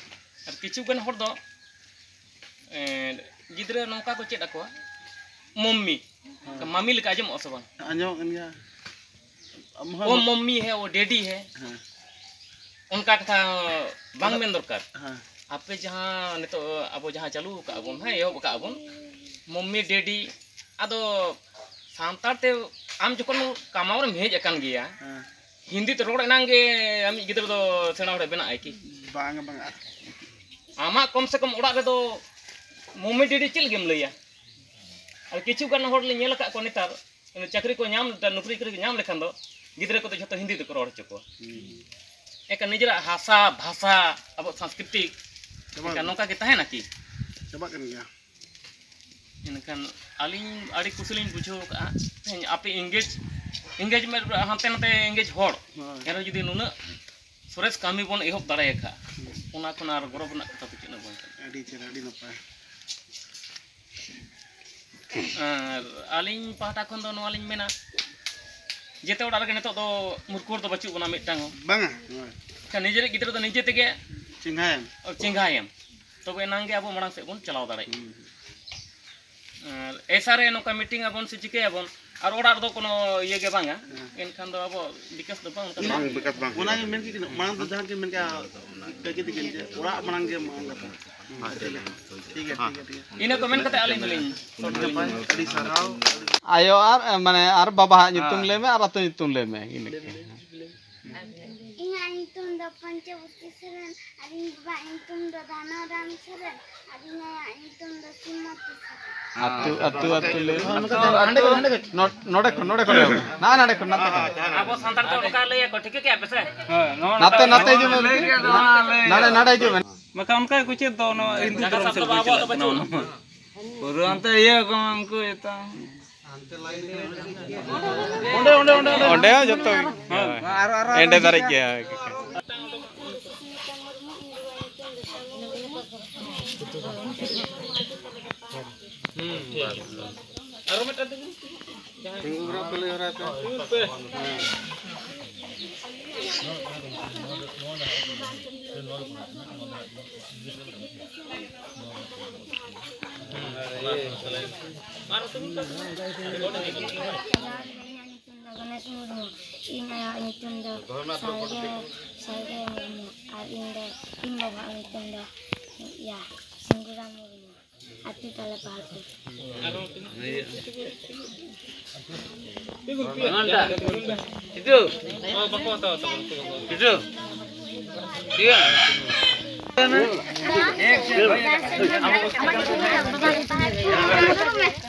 ᱟᱨ ᱠᱤᱪᱷᱩ ᱜᱟᱱ ᱦᱚᱲ ᱫᱚ, ᱮᱸ, ᱜᱤᱫᱽᱨᱟᱹ ᱱᱚᱝᱠᱟ ᱠᱚ ᱪᱮᱫ ᱟᱠᱚᱣᱟ, ᱢᱚᱢᱢᱤ, ᱦᱮᱸ᱾ ᱢᱟᱢᱤ ᱞᱮᱠᱟ ᱟᱸᱡᱚᱢᱚᱜᱼᱟ ᱥᱮ ᱵᱟᱝ? ᱟᱸᱡᱚᱢᱚᱜ ᱠᱟᱱ ᱜᱮᱭᱟ᱾ ᱟᱢ ᱦᱚᱸ ᱳ ᱢᱚᱢᱢᱤ ᱦᱮ, ᱳ ᱰᱮᱰᱤ ᱦᱮ, ᱦᱮᱸ᱾ ᱚᱱᱠᱟ ᱠᱟᱛᱷᱟ ᱵᱟᱝ ᱢᱮᱱ ᱫᱚᱨᱠᱟᱨ᱾ ᱦᱮᱸ᱾ ᱟᱯᱮ ᱡᱟᱦᱟᱸ ᱱᱤᱛᱚᱜ ᱟᱵᱚ ᱡᱟᱦᱟᱸ ᱪᱟᱹᱞᱩ ᱟᱠᱟᱫ ᱵᱚᱱ, ᱦᱮᱸ, ᱮᱦᱚᱵ ᱟᱠᱟᱫ ᱵᱚᱱ, ᱢᱚᱢᱢᱤ ᱰᱮᱰᱤ, ᱟᱫᱚ ᱥᱟᱱᱛᱟᱲ ᱛᱮ ᱟᱢ ᱡᱚᱠᱷᱚᱱ ᱠᱟᱢᱟᱣ ᱨᱮᱢ ᱦᱮᱡ ᱟᱠᱟᱱ ᱜᱮᱭᱟ, ᱦᱮᱸ᱾ ᱦᱤᱱᱫᱤ ᱛᱮ ᱨᱚᱲ ᱮᱱᱟᱝ ᱜᱮ ᱟᱢᱤᱡ ᱜᱤᱫᱽᱨᱟᱹ ᱫᱚ ᱥᱮᱬᱟ ᱦᱚᱲᱮ ᱵᱮᱱᱟᱜ ᱟᱭ ᱠᱤ? ᱵᱟᱝ, ᱵᱟᱝ᱾ ᱟᱢᱟᱜ ᱠᱚᱢ ᱥᱮ ᱠᱚᱢ ᱚᱲᱟᱜ ᱨᱮᱫᱚ ᱢᱚᱢᱢᱤ ᱰᱮᱰᱤ ᱪᱮᱫ ᱞᱟᱹᱜᱤᱫ ᱮᱢ ᱞᱟᱹᱭᱟ? ᱟᱨ ᱠᱤᱪᱷᱩ ᱜᱟᱱ ᱦᱚᱲ ᱞᱤᱧ ᱧᱮᱞ ᱟᱠᱟᱫ ᱠᱚᱣᱟ ᱱᱮᱛᱟᱨ, ᱪᱟᱹᱠᱨᱤ ᱠᱚ ᱧᱟᱢ, ᱱᱚᱠᱨᱤ ᱠᱚ ᱧᱟᱢ ᱞᱮᱠᱷᱟᱱ ᱫᱚ ᱜᱤᱫᱽᱨᱟᱹ ᱠᱚᱫᱚ ᱡᱷᱚᱛᱚ ᱦᱤᱱᱫᱤ ᱛᱮᱠᱚ ᱨᱚᱲ ᱦᱚᱪᱚ ᱠᱚᱣᱟ᱾ ᱦᱩᱸ᱾ ᱮᱱᱠᱷᱟᱱ ᱱᱤᱡᱮᱨᱟᱜ ᱦᱟᱥᱟ, ᱵᱷᱟᱥᱟ, ᱟᱵᱚ ᱥᱟᱝᱥᱠᱨᱤᱛᱤᱠ, ᱪᱟᱵᱟᱜ ᱮᱱᱠᱷᱟᱱ ᱠᱟᱱᱟ᱾ ᱱᱚᱝᱠᱟ ᱜᱮ ᱛᱟᱦᱮᱱᱟ ᱠᱤ? ᱪᱟᱵᱟᱜ ᱠᱟᱱ ᱜᱮᱭᱟ᱾ ᱮᱱᱠᱷᱟᱱ ᱟᱹᱞᱤᱧ ᱟᱹᱰᱤ ᱠᱩᱥᱤ ᱞᱤᱧ ᱵᱩᱡᱷᱟᱹᱣ ᱠᱟᱜᱼᱟ, ᱛᱮᱦᱮᱧ ᱟᱯᱮ engage, engagement ᱨᱮ ᱦᱟᱱᱛᱮ ᱱᱟᱛᱮ engage ᱦᱚᱲ, ᱦᱳᱭ᱾ ᱮᱱᱨᱮᱦᱚᱸ ᱡᱩᱫᱤ ᱱᱩᱱᱟᱹᱜ ᱥᱚᱨᱮᱥ ᱠᱟᱹᱢᱤ ᱵᱚᱱ ᱮᱦᱚᱵ ᱫᱟᱲᱮ ᱟᱠᱟᱫ, ᱦᱩᱸ᱾ ᱚᱱᱟ ᱠᱷᱚᱱ ᱟᱨ ᱜᱚᱨᱚᱵᱽ ᱨᱮᱱᱟᱜ ᱠᱟᱛᱷᱟ ᱫᱚ ᱪᱮᱫ ᱦᱚᱸ ᱵᱟᱝ ᱠᱟᱱᱟ᱾ ᱟᱹᱰᱤ ᱪᱮᱦᱨᱟ, ᱟᱹᱰᱤ ᱱᱟᱯᱟᱭ᱾ ᱟᱨ ᱟᱹᱞᱤᱧ ᱯᱟᱦᱴᱟ ᱠᱷᱚᱱ ᱫᱚ ᱱᱚᱣᱟ ᱞᱤᱧ ᱢᱮᱱᱟ, ᱡᱮᱛᱮ ᱚᱲᱟᱜ ᱨᱮᱜᱮ ᱱᱤᱛᱚᱜ ᱫᱚ ᱢᱩᱨᱠᱷᱩ ᱦᱚᱲ ᱫᱚ ᱵᱟᱹᱪᱩᱜ ᱵᱚᱱᱟ ᱢᱤᱫᱴᱟᱝ ᱦᱚᱸ᱾ ᱵᱟᱝᱟ᱾ ᱦᱳᱭ᱾ ᱮᱱᱠᱷᱟᱱ ᱱᱤᱡᱮᱨᱤᱡ ᱜᱤᱫᱽᱨᱟᱹ ᱫᱚ ᱱᱤᱡᱮ ᱛᱮᱜᱮ ᱪᱮᱸᱜᱷᱟᱭᱮᱢ᱾ ᱪᱮᱸᱜᱷᱟᱭᱮᱢ, ᱛᱚᱵᱮ ᱮᱱᱟᱝ ᱜᱮ ᱟᱵᱚ ᱢᱟᱲᱟᱝ ᱥᱮᱫ ᱵᱚᱱ ᱪᱟᱞᱟᱣ ᱫᱟᱲᱮᱭᱟᱜᱼᱟ᱾ ᱦᱩᱸ᱾ ᱟᱨ ᱮᱥᱟ ᱨᱮ ᱱᱚᱝᱠᱟ meeting ᱟᱵᱚᱱ ᱥᱮ ᱪᱤᱠᱟᱹᱭᱟᱵᱚᱱ, ᱟᱨ ᱚᱲᱟᱜ ᱨᱮᱫᱚ ᱠᱳᱱᱳ ᱤᱭᱟᱹ ᱜᱮ ᱵᱟᱝᱟ, ᱦᱮᱸ᱾ ᱮᱱᱠᱷᱟᱱ ᱫᱚ ᱟᱵᱚ ᱵᱤᱠᱟᱥ ᱫᱚ ᱵᱟᱝ ᱚᱱᱠᱟ ᱵᱟᱝ, ᱵᱤᱠᱟᱥ ᱵᱟᱝ ᱦᱩᱭᱩᱜᱼᱟ᱾ ᱚᱱᱟᱜᱮ ᱢᱮᱱ ᱠᱮᱫ ᱠᱤᱱᱟ, ᱢᱟᱲᱟᱝ ᱫᱚ ᱡᱟᱦᱟᱸ ᱠᱤᱱ ᱢᱮᱱ ᱠᱮᱫᱼᱟ, ᱠᱟᱹᱠᱤ ᱛᱟᱹᱠᱤᱱ ᱡᱮ ᱚᱲᱟᱜ ᱢᱟᱲᱟᱝ ᱜᱮ ᱢᱟᱲᱟᱝ ᱠᱟᱛᱷᱟ᱾ ᱦᱮᱸ, ᱴᱷᱤᱠ ᱜᱮᱭᱟ, ᱴᱷᱤᱠ ᱜᱮᱭᱟ, ᱴᱷᱤᱠ ᱜᱮᱭᱟ᱾ ᱤᱱᱟᱹ ᱠᱚ ᱢᱮᱱ ᱠᱟᱛᱮ ᱟᱹᱞᱤᱧ ᱫᱚᱞᱤᱧ ᱟᱹᱰᱤ ᱱᱟᱯᱟᱭ, ᱟᱹᱰᱤ ᱥᱟᱨᱦᱟᱣ᱾ ᱟᱭᱳ ᱟᱨ, ᱢᱟᱱᱮ, ᱟᱨ ᱵᱟᱵᱟᱣᱟᱜ ᱧᱩᱛᱩᱢ ᱦᱮᱸ᱾ ᱞᱟᱹᱭ ᱢᱮ ᱟᱨ ᱟᱹᱛᱩ ᱧᱩᱛᱩᱢ ᱞᱟᱹᱭ ᱢᱮ, ᱤᱱᱟᱹ ᱜᱮ᱾ ᱤᱧᱟᱹᱜ ᱧᱩᱛᱩᱢ ᱫᱚ ᱯᱚᱧᱪᱚᱵᱚᱛᱤ ᱥᱚᱨᱮᱱ, ᱟᱨ ᱤᱧ ᱵᱟᱵᱟᱣᱟᱜ ᱧᱩᱛᱩᱢ ᱫᱚ ᱫᱷᱚᱱᱚᱨᱟᱢ ᱥᱚᱨᱮᱱ, ᱟᱨ ᱤᱧ ᱟᱭᱳᱣᱟᱜ ᱧᱩᱛᱩᱢ ᱫᱚ ᱥᱨᱤᱢᱚᱛᱤ ᱥᱚᱨᱮᱱ᱾ ᱟᱹᱛᱩ, ᱟᱹᱛᱩ, ᱟᱹᱛᱩ ᱞᱟᱹᱭ ᱢᱮ᱾ ᱱᱚᱰᱮ ᱠᱷᱚᱱ, ᱱᱚᱰᱮ ᱠᱷᱚᱱ, ᱱᱚᱰᱮ ᱠᱷᱚᱱ᱾ ᱱᱟ, ᱱᱚᱰᱮ ᱠᱷᱚᱱ, ᱱᱟᱛᱮ ᱠᱷᱚᱱ᱾ ᱟᱵᱚ ᱥᱟᱱᱛᱟᱲ ᱛᱮ ᱚᱱᱠᱟ ᱞᱟᱹᱭ ᱟᱠᱚ, ᱴᱷᱤᱠᱟᱹ ᱠᱮᱜᱼᱟ ᱯᱮ ᱥᱮ? ᱦᱮᱸ, ᱱᱚᱣᱟ ᱱᱟᱛᱮ, ᱱᱟᱛᱮ ᱦᱤᱡᱩᱜ ᱢᱮ᱾ ᱱᱟᱰᱮ, ᱱᱟᱰᱮ ᱦᱤᱡᱩᱜ ᱢᱮ᱾ ᱵᱟᱠᱷᱟᱱ ᱚᱱᱠᱟ ᱜᱮᱠᱚ ᱪᱮᱫ ᱫᱚ, ᱱᱚᱣᱟ ᱦᱤᱱᱫᱩ ᱫᱷᱚᱨᱚᱢ ᱥᱮᱫ ᱠᱚ ᱪᱟᱞᱟᱜ ᱠᱟᱱᱟ ᱚᱱᱟ ᱢᱟ᱾ ᱯᱩᱨᱟᱹ ᱚᱱᱛᱮ ᱤᱭᱟᱹ ᱠᱚ, ᱩᱱᱠᱩ ᱮᱴᱟᱜ᱾ ᱚᱸᱰᱮ, ᱚᱸᱰᱮ, ᱚᱸᱰᱮ, ᱚᱸᱰᱮ᱾ ᱚᱸᱰᱮ ᱦᱚᱸ ᱡᱚᱛᱚ ᱜᱮ᱾ ᱦᱮᱸ, ᱟᱨᱚ, ᱟᱨᱚ, ᱮᱸᱰᱮ ᱟᱨᱚ ᱫᱷᱟᱨᱤᱡ ᱜᱮ᱾ ᱦᱩᱸ, ᱵᱟᱥ, ᱵᱟᱥ᱾ ᱟᱨᱚ ᱢᱤᱫᱴᱟᱝ ᱛᱤᱸᱜᱩ᱾ ᱛᱤᱸᱜᱩ ᱨᱮ ᱠᱷᱟᱹᱞᱤ ᱦᱚᱨᱟᱭ ᱯᱮ᱾ ᱛᱤᱸᱜᱩ ᱯᱮ᱾ ᱦᱮᱸ᱾ ᱦᱩᱸ, ᱵᱟᱥ, ᱵᱟᱥ, ᱵᱟᱥ᱾ ᱟᱨᱚ ᱛᱤᱸᱜᱩ ᱯᱮ᱾ ᱤᱧᱟᱹᱜ ᱧᱩᱛᱩᱢ ᱫᱚ ᱜᱚᱱᱮᱥ ᱢᱩᱨᱢᱩ᱾ ᱤᱧ ᱟᱭᱳᱣᱟᱜ ᱧᱩᱛᱩᱢ ᱫᱚ ᱥᱟᱞᱜᱮ, ᱥᱟᱞᱜᱮ ᱢᱩᱨᱢᱩ᱾ ᱟᱨ ᱤᱧ ᱫᱚ, ᱤᱧ ᱵᱟᱵᱟᱣᱟᱜ ᱧᱩᱛᱩᱢ ᱫᱚ, ᱤᱭᱟ, ᱥᱤᱝᱜᱩᱨᱟᱢ ᱢᱩᱨᱢᱩ᱾ ᱟᱹᱛᱩ ᱛᱟᱞᱮ ᱯᱟᱦᱟᱲᱯᱩᱨ᱾ ᱱᱚᱣᱟᱴᱟᱜ᱾ ᱤᱫᱩ᱾ ᱤᱫᱩ᱾ ᱤᱭᱟᱹ᱾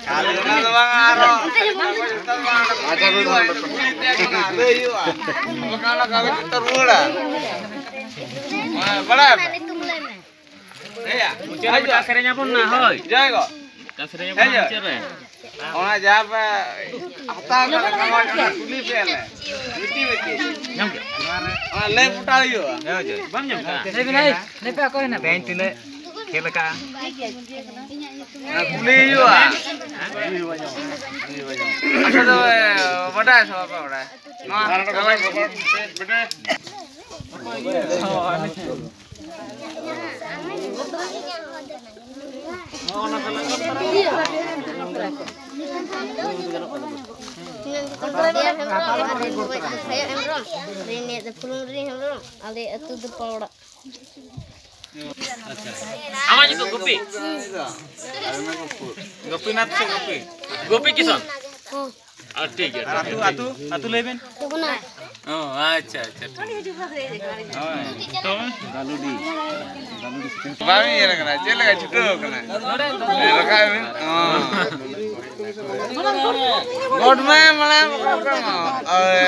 ᱠᱷᱟᱹᱞᱤ ᱚᱱᱟ ᱫᱚ ᱵᱟᱝ, ᱟᱨᱦᱚᱸ ᱞᱟᱹᱭ ᱦᱩᱭᱩᱜᱼᱟ᱾ ᱵᱟᱠᱷᱟᱱ ᱚᱱᱟ ᱠᱟᱜᱚᱡᱽ ᱡᱚᱛᱚ ᱨᱩᱣᱟᱹᱲᱟ᱾ ᱵᱟᱲᱟᱭᱟᱢ? ᱢᱩᱪᱟᱹᱫ ᱨᱮ ᱢᱤᱫᱴᱟᱝ ᱥᱮᱨᱮᱧ ᱟᱵᱚᱱ ᱱᱟ, ᱦᱳᱭ᱾ ᱡᱚᱭ ᱜᱚ᱾ ᱢᱤᱫᱴᱟᱝ ᱥᱮᱨᱮᱧ ᱦᱮᱸ, ᱟᱵᱚᱱ ᱡᱚᱭ᱾ ᱢᱩᱪᱟᱹᱫ ᱨᱮ᱾ ᱚᱱᱟ ᱡᱟᱦᱟᱸ ᱯᱮ ᱦᱟᱛᱟᱣ ᱠᱟᱫᱟ ᱠᱟᱜᱚᱡᱽ, ᱚᱱᱟ ᱠᱩᱞᱤ ᱯᱮᱭᱟᱞᱮ᱾ ᱢᱤᱫᱴᱤᱡ ᱢᱤᱫᱴᱤᱡ᱾ ᱧᱟᱢ ᱠᱮᱫ᱾ ᱚᱱᱟ ᱞᱟᱹᱭ ᱯᱚᱴᱟᱣ ᱦᱩᱭᱩᱜᱼᱟ᱾ ᱦᱮᱸ, ᱡᱚᱭ᱾ ᱵᱟᱢ ᱧᱟᱢ ᱠᱮᱫᱟ? ᱞᱟᱹᱭ ᱵᱤᱱ, ᱦᱮᱸ, ᱱᱤᱯᱮ ᱚᱠᱚᱭ ᱦᱮᱱᱟᱜ ᱵᱮᱱ? ᱛᱤᱱᱟᱹᱜ ᱠᱷᱮᱞ ᱟᱠᱟᱜᱼᱟ? ᱚᱱᱟ ᱠᱩᱞᱤ ᱦᱩᱭᱩᱜᱼᱟ᱾ ᱟᱯᱮ ᱫᱚ, ᱮ, ᱵᱟᱰᱟᱭ ᱥᱮ ᱵᱟᱯᱮ ᱵᱟᱰᱟᱭᱟ? ᱱᱚᱣᱟ ᱠᱟᱜᱚᱡᱽ᱾ ᱟᱞᱮ ᱟᱹᱛᱩ ᱫᱚ ᱯᱟᱣᱲᱟ᱾ ᱟᱢᱟᱜ ᱧᱩᱛᱩᱢ ᱜᱳᱯᱤ? ᱜᱳᱯᱤᱱᱟᱛᱷ ᱥᱮ ᱜᱳᱯᱤ? ᱜᱳᱯᱤ ᱠᱤᱥᱚᱱ? ᱦᱚᱸ᱾ ᱟᱨ ᱴᱷᱤᱠ ᱜᱮᱭᱟ, ᱟᱨ ᱴᱷᱤᱠ ᱟᱹᱛᱩ, ᱜᱮᱭᱟ᱾ ᱟᱹᱛᱩ, ᱟᱹᱛᱩ ᱞᱟᱹᱭ ᱵᱮᱱ᱾ ᱚ, ᱟᱪᱪᱷᱟ, ᱟᱪᱪᱷᱟ, ᱴᱷᱤᱠ ᱜᱮᱭᱟ᱾ ᱦᱳᱭ᱾ ᱜᱟᱞᱩᱰᱤ᱾ ᱜᱟᱞᱩᱰᱤ ᱥᱤᱴᱤᱝ᱾ ᱵᱟᱝ ᱧᱮᱞ ᱠᱟᱱᱟ, ᱪᱮᱫ ᱞᱮᱠᱟ ᱪᱷᱩᱴᱟᱹᱣ ᱠᱟᱱᱟ? ᱨᱟᱠᱟᱵ ᱵᱮᱱ᱾ ᱦᱚᱸ᱾ ᱜᱚᱰ ᱢᱮ, ᱢᱟᱲᱟᱝ ᱜᱚᱰ ᱢᱮ᱾ ᱳᱭ᱾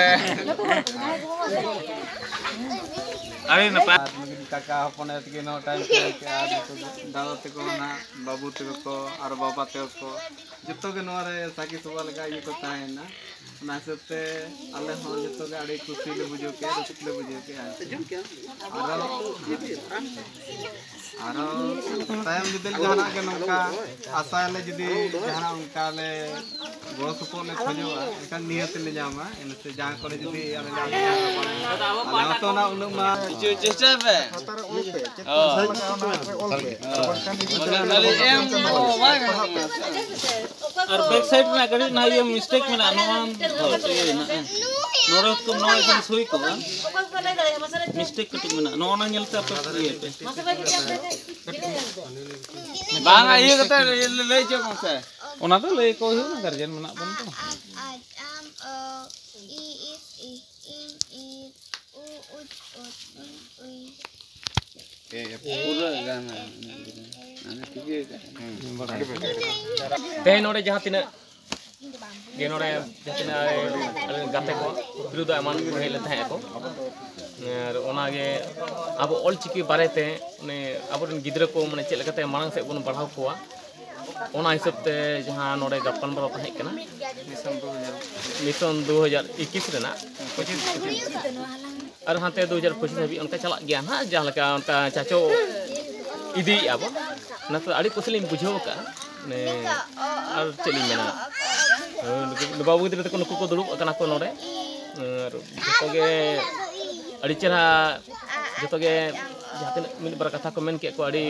ᱟᱹᱰᱤ ᱱᱟᱯᱟᱭ᱾ ᱟᱨ ᱱᱩᱠᱤᱱ ᱠᱟᱠᱟ ᱦᱚᱯᱚᱱ ᱮ ᱛᱟᱹᱠᱤᱱ ᱦᱚᱸ ᱴᱟᱭᱤᱢ ᱠᱚ ᱮᱢ ᱠᱮᱜᱼᱟ, ᱱᱩᱠᱩ ᱫᱟᱫᱟ ᱛᱟᱠᱚ ᱱᱟᱦᱟᱜ, ᱵᱟᱹᱵᱩ ᱛᱟᱠᱚ ᱠᱚ ᱟᱨ ᱵᱟᱵᱟ ᱛᱟᱠᱚ ᱠᱚ᱾ ᱡᱚᱛᱚ ᱜᱮ ᱱᱚᱣᱟ ᱨᱮ ᱥᱟᱹᱠᱷᱤ ᱥᱚᱵᱷᱟ ᱞᱮᱠᱟ ᱤᱭᱟᱹ ᱠᱚ ᱛᱟᱦᱮᱸᱭᱮᱱᱟ᱾ ᱚᱱᱟ ᱦᱤᱥᱟᱹᱵ ᱛᱮ ᱟᱞᱮ ᱦᱚᱸ ᱡᱚᱛᱚ ᱜᱮ ᱟᱹᱰᱤ ᱠᱩᱥᱤ ᱞᱮ ᱵᱩᱡᱷᱟᱹᱣ ᱠᱮᱜᱼᱟ, ᱨᱟᱹᱥᱠᱟᱹ ᱞᱮ ᱵᱩᱡᱷᱟᱹᱣ ᱠᱮᱜᱼᱟ᱾ ᱟᱨᱚ, ᱟᱨᱚ ᱛᱟᱭᱚᱢ ᱵᱤᱫᱟᱹᱞ ᱡᱟᱦᱟᱱᱟᱜ ᱜᱮ ᱱᱚᱝᱠᱟ ᱟᱥᱟᱭᱟᱞᱮ, ᱡᱩᱫᱤ ᱡᱟᱦᱟᱱᱟᱜ ᱚᱱᱠᱟ ᱞᱮ ᱜᱚᱲᱚ ᱥᱚᱯᱚᱦᱚᱫ ᱞᱮ ᱠᱷᱚᱡᱚᱜᱼᱟ, ᱮᱱᱠᱷᱟᱱ ᱱᱤᱦᱟᱹᱛ ᱞᱮ ᱧᱟᱢᱟ᱾ ᱤᱱᱟᱹᱛᱮ ᱡᱟᱦᱟᱸ ᱠᱚᱨᱮ ᱡᱩᱫᱤ ᱟᱞᱮ ᱞᱮ ᱟᱞᱮ ᱦᱚᱸᱛᱚ ᱚᱱᱟ ᱩᱱᱟᱹᱜ ᱢᱟ ᱠᱤᱪᱷᱩ ᱪᱮᱥᱴᱟᱭ ᱯᱮ᱾ ᱦᱳᱭ᱾ ᱚᱞ ᱯᱮ᱾ ᱵᱟᱝᱠᱷᱟᱱ ᱡᱩᱫᱤ ᱢᱟᱱᱮ ᱠᱷᱟᱹᱞᱤ ᱮᱢ ᱫᱚ ᱵᱟᱝ ᱜᱟᱱᱚᱜ ᱠᱟᱱᱟ᱾ ᱟᱨ ᱵᱮᱠ ᱥᱟᱭᱤᱰ ᱨᱮᱱᱟᱜ ᱠᱟᱹᱴᱤᱡ ᱱᱚᱣᱟ ᱤᱭᱟᱹ ᱢᱤᱥᱴᱮᱠ ᱢᱮᱱᱟᱜᱼᱟ, ᱱᱚᱣᱟ ᱦᱳᱭ, ᱤᱭᱟᱹ ᱦᱮᱱᱟᱜᱼᱟ᱾ ᱱᱚᱰᱮ ᱠᱷᱚᱱ ᱱᱚᱣᱟ ᱤᱭᱟᱹ ᱥᱳᱭ ᱠᱚᱜᱼᱟ, ᱢᱤᱥᱴᱮᱠ ᱠᱟᱹᱴᱤᱡ ᱢᱮᱱᱟᱜᱼᱟ, ᱱᱚᱜᱼᱚ ᱱᱟ ᱧᱮᱞᱛᱮ ᱟᱯᱮ ᱤᱭᱟᱹᱭ ᱯᱮ᱾ ᱵᱟᱝᱟ, ᱤᱭᱟᱹ ᱠᱟᱛᱮ ᱞᱟᱹᱭ ᱦᱚᱪᱚ ᱠᱚᱢ ᱥᱮ᱾ ᱚᱱᱟ ᱫᱚ ᱞᱟᱹᱭ ᱠᱚ ᱦᱩᱭᱩᱜᱼᱟ, ᱜᱟᱨᱡᱮᱱ ᱢᱮᱱᱟᱜ ᱵᱚᱱ ᱛᱚ᱾ ᱟᱡ, ᱟᱢ, ᱚ, ᱤ, ᱤᱥ, ᱤ, ᱤᱧ, ᱤᱨ, ᱩ, ᱩᱪ, ᱩᱪ, ᱩᱭ, ᱩᱭ᱾ ᱯᱩᱨᱟᱹ ᱜᱟᱱ ᱢᱟᱱᱮ ᱴᱷᱤᱠ ᱜᱮ᱾ ᱛᱮᱦᱮᱧ ᱱᱚᱰᱮ ᱡᱟᱦᱟᱸ ᱛᱤᱱᱟᱹᱜ ᱜᱮ ᱱᱚᱰᱮ ᱡᱟᱦᱟᱸ ᱛᱤᱱᱟᱹᱜ ᱟᱞᱮ ᱜᱟᱛᱮ ᱠᱚ ᱵᱤᱨᱩᱫᱷ ᱮᱢᱟᱱ ᱠᱚ ᱦᱮᱡ ᱞᱮᱱ ᱛᱟᱦᱮᱸ ᱟᱠᱚ, ᱟᱨ ᱚᱱᱟᱜᱮ ᱟᱵᱚ ᱚᱞᱪᱤᱠᱤ ᱵᱟᱨᱮᱛᱮ ᱢᱟᱱᱮ ᱟᱵᱚᱨᱮᱱ ᱜᱤᱫᱽᱨᱟᱹ ᱠᱚ ᱢᱟᱱᱮ ᱪᱮᱫ ᱞᱮᱠᱟᱛᱮ ᱢᱟᱲᱟᱝ ᱥᱮᱫ ᱵᱚᱱ ᱵᱟᱲᱦᱟᱣ ᱠᱚᱣᱟ, ᱚᱱᱟ ᱦᱤᱥᱟᱹᱵ ᱛᱮ ᱡᱟᱦᱟᱸ ᱱᱚᱰᱮ ᱜᱟᱯᱟᱞᱢᱟᱨᱟᱣ ᱛᱟᱦᱮᱸ ᱠᱟᱱᱟ, ᱢᱤᱥᱚᱱ ᱫᱩ ᱦᱟᱡᱟᱨ ᱮᱠᱤᱥ ᱨᱮᱱᱟᱜ, ᱟᱨ ᱦᱟᱱᱛᱮ ᱫᱩ ᱦᱟᱡᱟᱨ ᱯᱚᱸᱪᱤᱥ ᱫᱷᱟᱹᱵᱤᱡ ᱚᱱᱠᱟ ᱪᱟᱞᱟᱜ ᱜᱮᱭᱟ ᱱᱟᱦᱟᱜ, ᱡᱟᱦᱟᱸ ᱞᱮᱠᱟ ᱚᱱᱠᱟ ᱪᱟᱪᱳ ᱤᱫᱤᱭᱮᱫᱼᱟ ᱵᱚᱱ᱾ ᱚᱱᱟᱛᱮ ᱟᱹᱰᱤ ᱠᱩᱥᱤ ᱞᱤᱧ ᱵᱩᱡᱷᱟᱹᱣ ᱟᱠᱟᱫᱼᱟ᱾ ᱢᱟᱱᱮ, ᱟᱨ ᱪᱮᱫ ᱞᱤᱧ ᱢᱮᱱᱟ, ᱵᱟᱹᱵᱩ ᱜᱤᱫᱽᱨᱟᱹ ᱛᱟᱠᱚ ᱱᱩᱠᱩ ᱠᱚ ᱫᱩᱲᱩᱵ ᱟᱠᱟᱱᱟ ᱠᱚ ᱱᱚᱰᱮ, ᱟᱨ ᱡᱚᱛᱚ ᱜᱮ ᱟᱹᱰᱤ ᱪᱮᱦᱨᱟ, ᱡᱚᱛᱚ ᱜᱮ ᱡᱟᱦᱟᱸ ᱛᱤᱱᱟᱹᱜ ᱢᱤᱫ ᱵᱟᱨ ᱠᱟᱛᱷᱟ ᱠᱚ ᱢᱮᱱ ᱠᱮᱫ ᱠᱚ, ᱟᱹᱰᱤ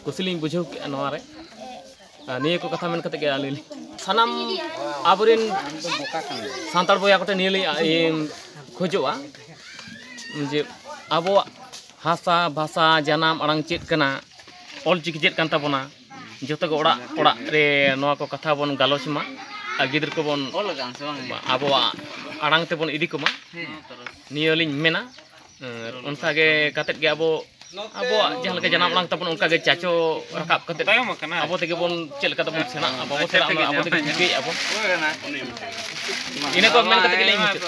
ᱠᱩᱥᱤ ᱞᱤᱧ ᱵᱩᱡᱷᱟᱹᱣ ᱠᱮᱫᱼᱟ ᱱᱚᱣᱟ ᱨᱮ᱾ ᱟᱨ ᱱᱤᱭᱟᱹ ᱠᱚ ᱠᱟᱛᱷᱟ ᱢᱮᱱ ᱠᱟᱛᱮ ᱜᱮ ᱟᱹᱞᱤᱧ ᱥᱟᱱᱟᱢ ᱟᱵᱚᱨᱮᱱ ᱥᱟᱱᱛᱟᱲ ᱵᱚᱭᱦᱟ ᱠᱚᱴᱷᱮᱱ ᱱᱤᱭᱟᱹ ᱞᱤᱧ, ᱤᱧ ᱠᱷᱚᱡᱚᱜᱼᱟ ᱡᱮ ᱟᱵᱚᱣᱟᱜ ᱦᱟᱥᱟ, ᱵᱷᱟᱥᱟ, ᱡᱟᱱᱟᱢ ᱟᱲᱟᱝ ᱪᱮᱫ ᱠᱟᱱᱟ, ᱚᱞ ᱪᱤᱠᱤ ᱪᱮᱫ ᱠᱟᱱ ᱛᱟᱵᱚᱱᱟ, ᱡᱚᱛᱚ ᱜᱮ ᱚᱲᱟᱜ ᱚᱲᱟᱜ ᱨᱮ ᱱᱚᱣᱟ ᱠᱚ ᱠᱟᱛᱷᱟ ᱵᱚᱱ ᱜᱟᱞᱚᱪ ᱢᱟ ᱟᱨ ᱜᱤᱫᱽᱨᱟᱹ ᱠᱚᱵᱚᱱ ᱚᱞ ᱟᱠᱟᱱ ᱥᱮ ᱵᱟᱝ? ᱟᱵᱚᱣᱟᱜ ᱟᱲᱟᱝ ᱛᱮᱵᱚᱱ ᱤᱫᱤ ᱠᱚᱢᱟ᱾ ᱦᱮᱸ᱾ ᱱᱤᱭᱟᱹ ᱞᱤᱧ ᱢᱮᱱᱟ᱾ ᱟᱨ ᱚᱱᱠᱟ ᱜᱮ ᱠᱟᱛᱮᱫ ᱜᱮ ᱟᱵᱚ ᱟᱵᱚᱣᱟᱜ ᱡᱟᱦᱟᱸ ᱞᱮᱠᱟ ᱡᱟᱱᱟᱢ ᱟᱲᱟᱝ ᱛᱟᱵᱚᱱ, ᱚᱱᱠᱟ ᱜᱮ ᱪᱟᱪᱚ ᱨᱟᱠᱟᱵ ᱠᱟᱛᱮᱫ ᱛᱟᱭᱚᱢ ᱟᱠᱟᱱᱟ᱾ ᱟᱵᱚ ᱛᱮᱜᱮ ᱵᱚᱱ ᱪᱮᱫ ᱞᱮᱠᱟ ᱛᱮᱵᱚᱱ ᱥᱮᱬᱟᱜᱼᱟ, ᱵᱟᱵᱚ ᱥᱮᱬᱟᱜᱼᱟ, ᱚᱱᱟ ᱟᱵᱚ ᱛᱮᱜᱮ ᱴᱷᱤᱠᱟᱹᱭᱮᱫᱼᱟ ᱵᱚᱱ᱾ ᱤᱱᱟᱹ ᱠᱚ ᱢᱮᱱ ᱠᱟᱛᱮᱫ ᱜᱮᱞᱤᱧ ᱢᱩᱪᱟᱹᱫ᱾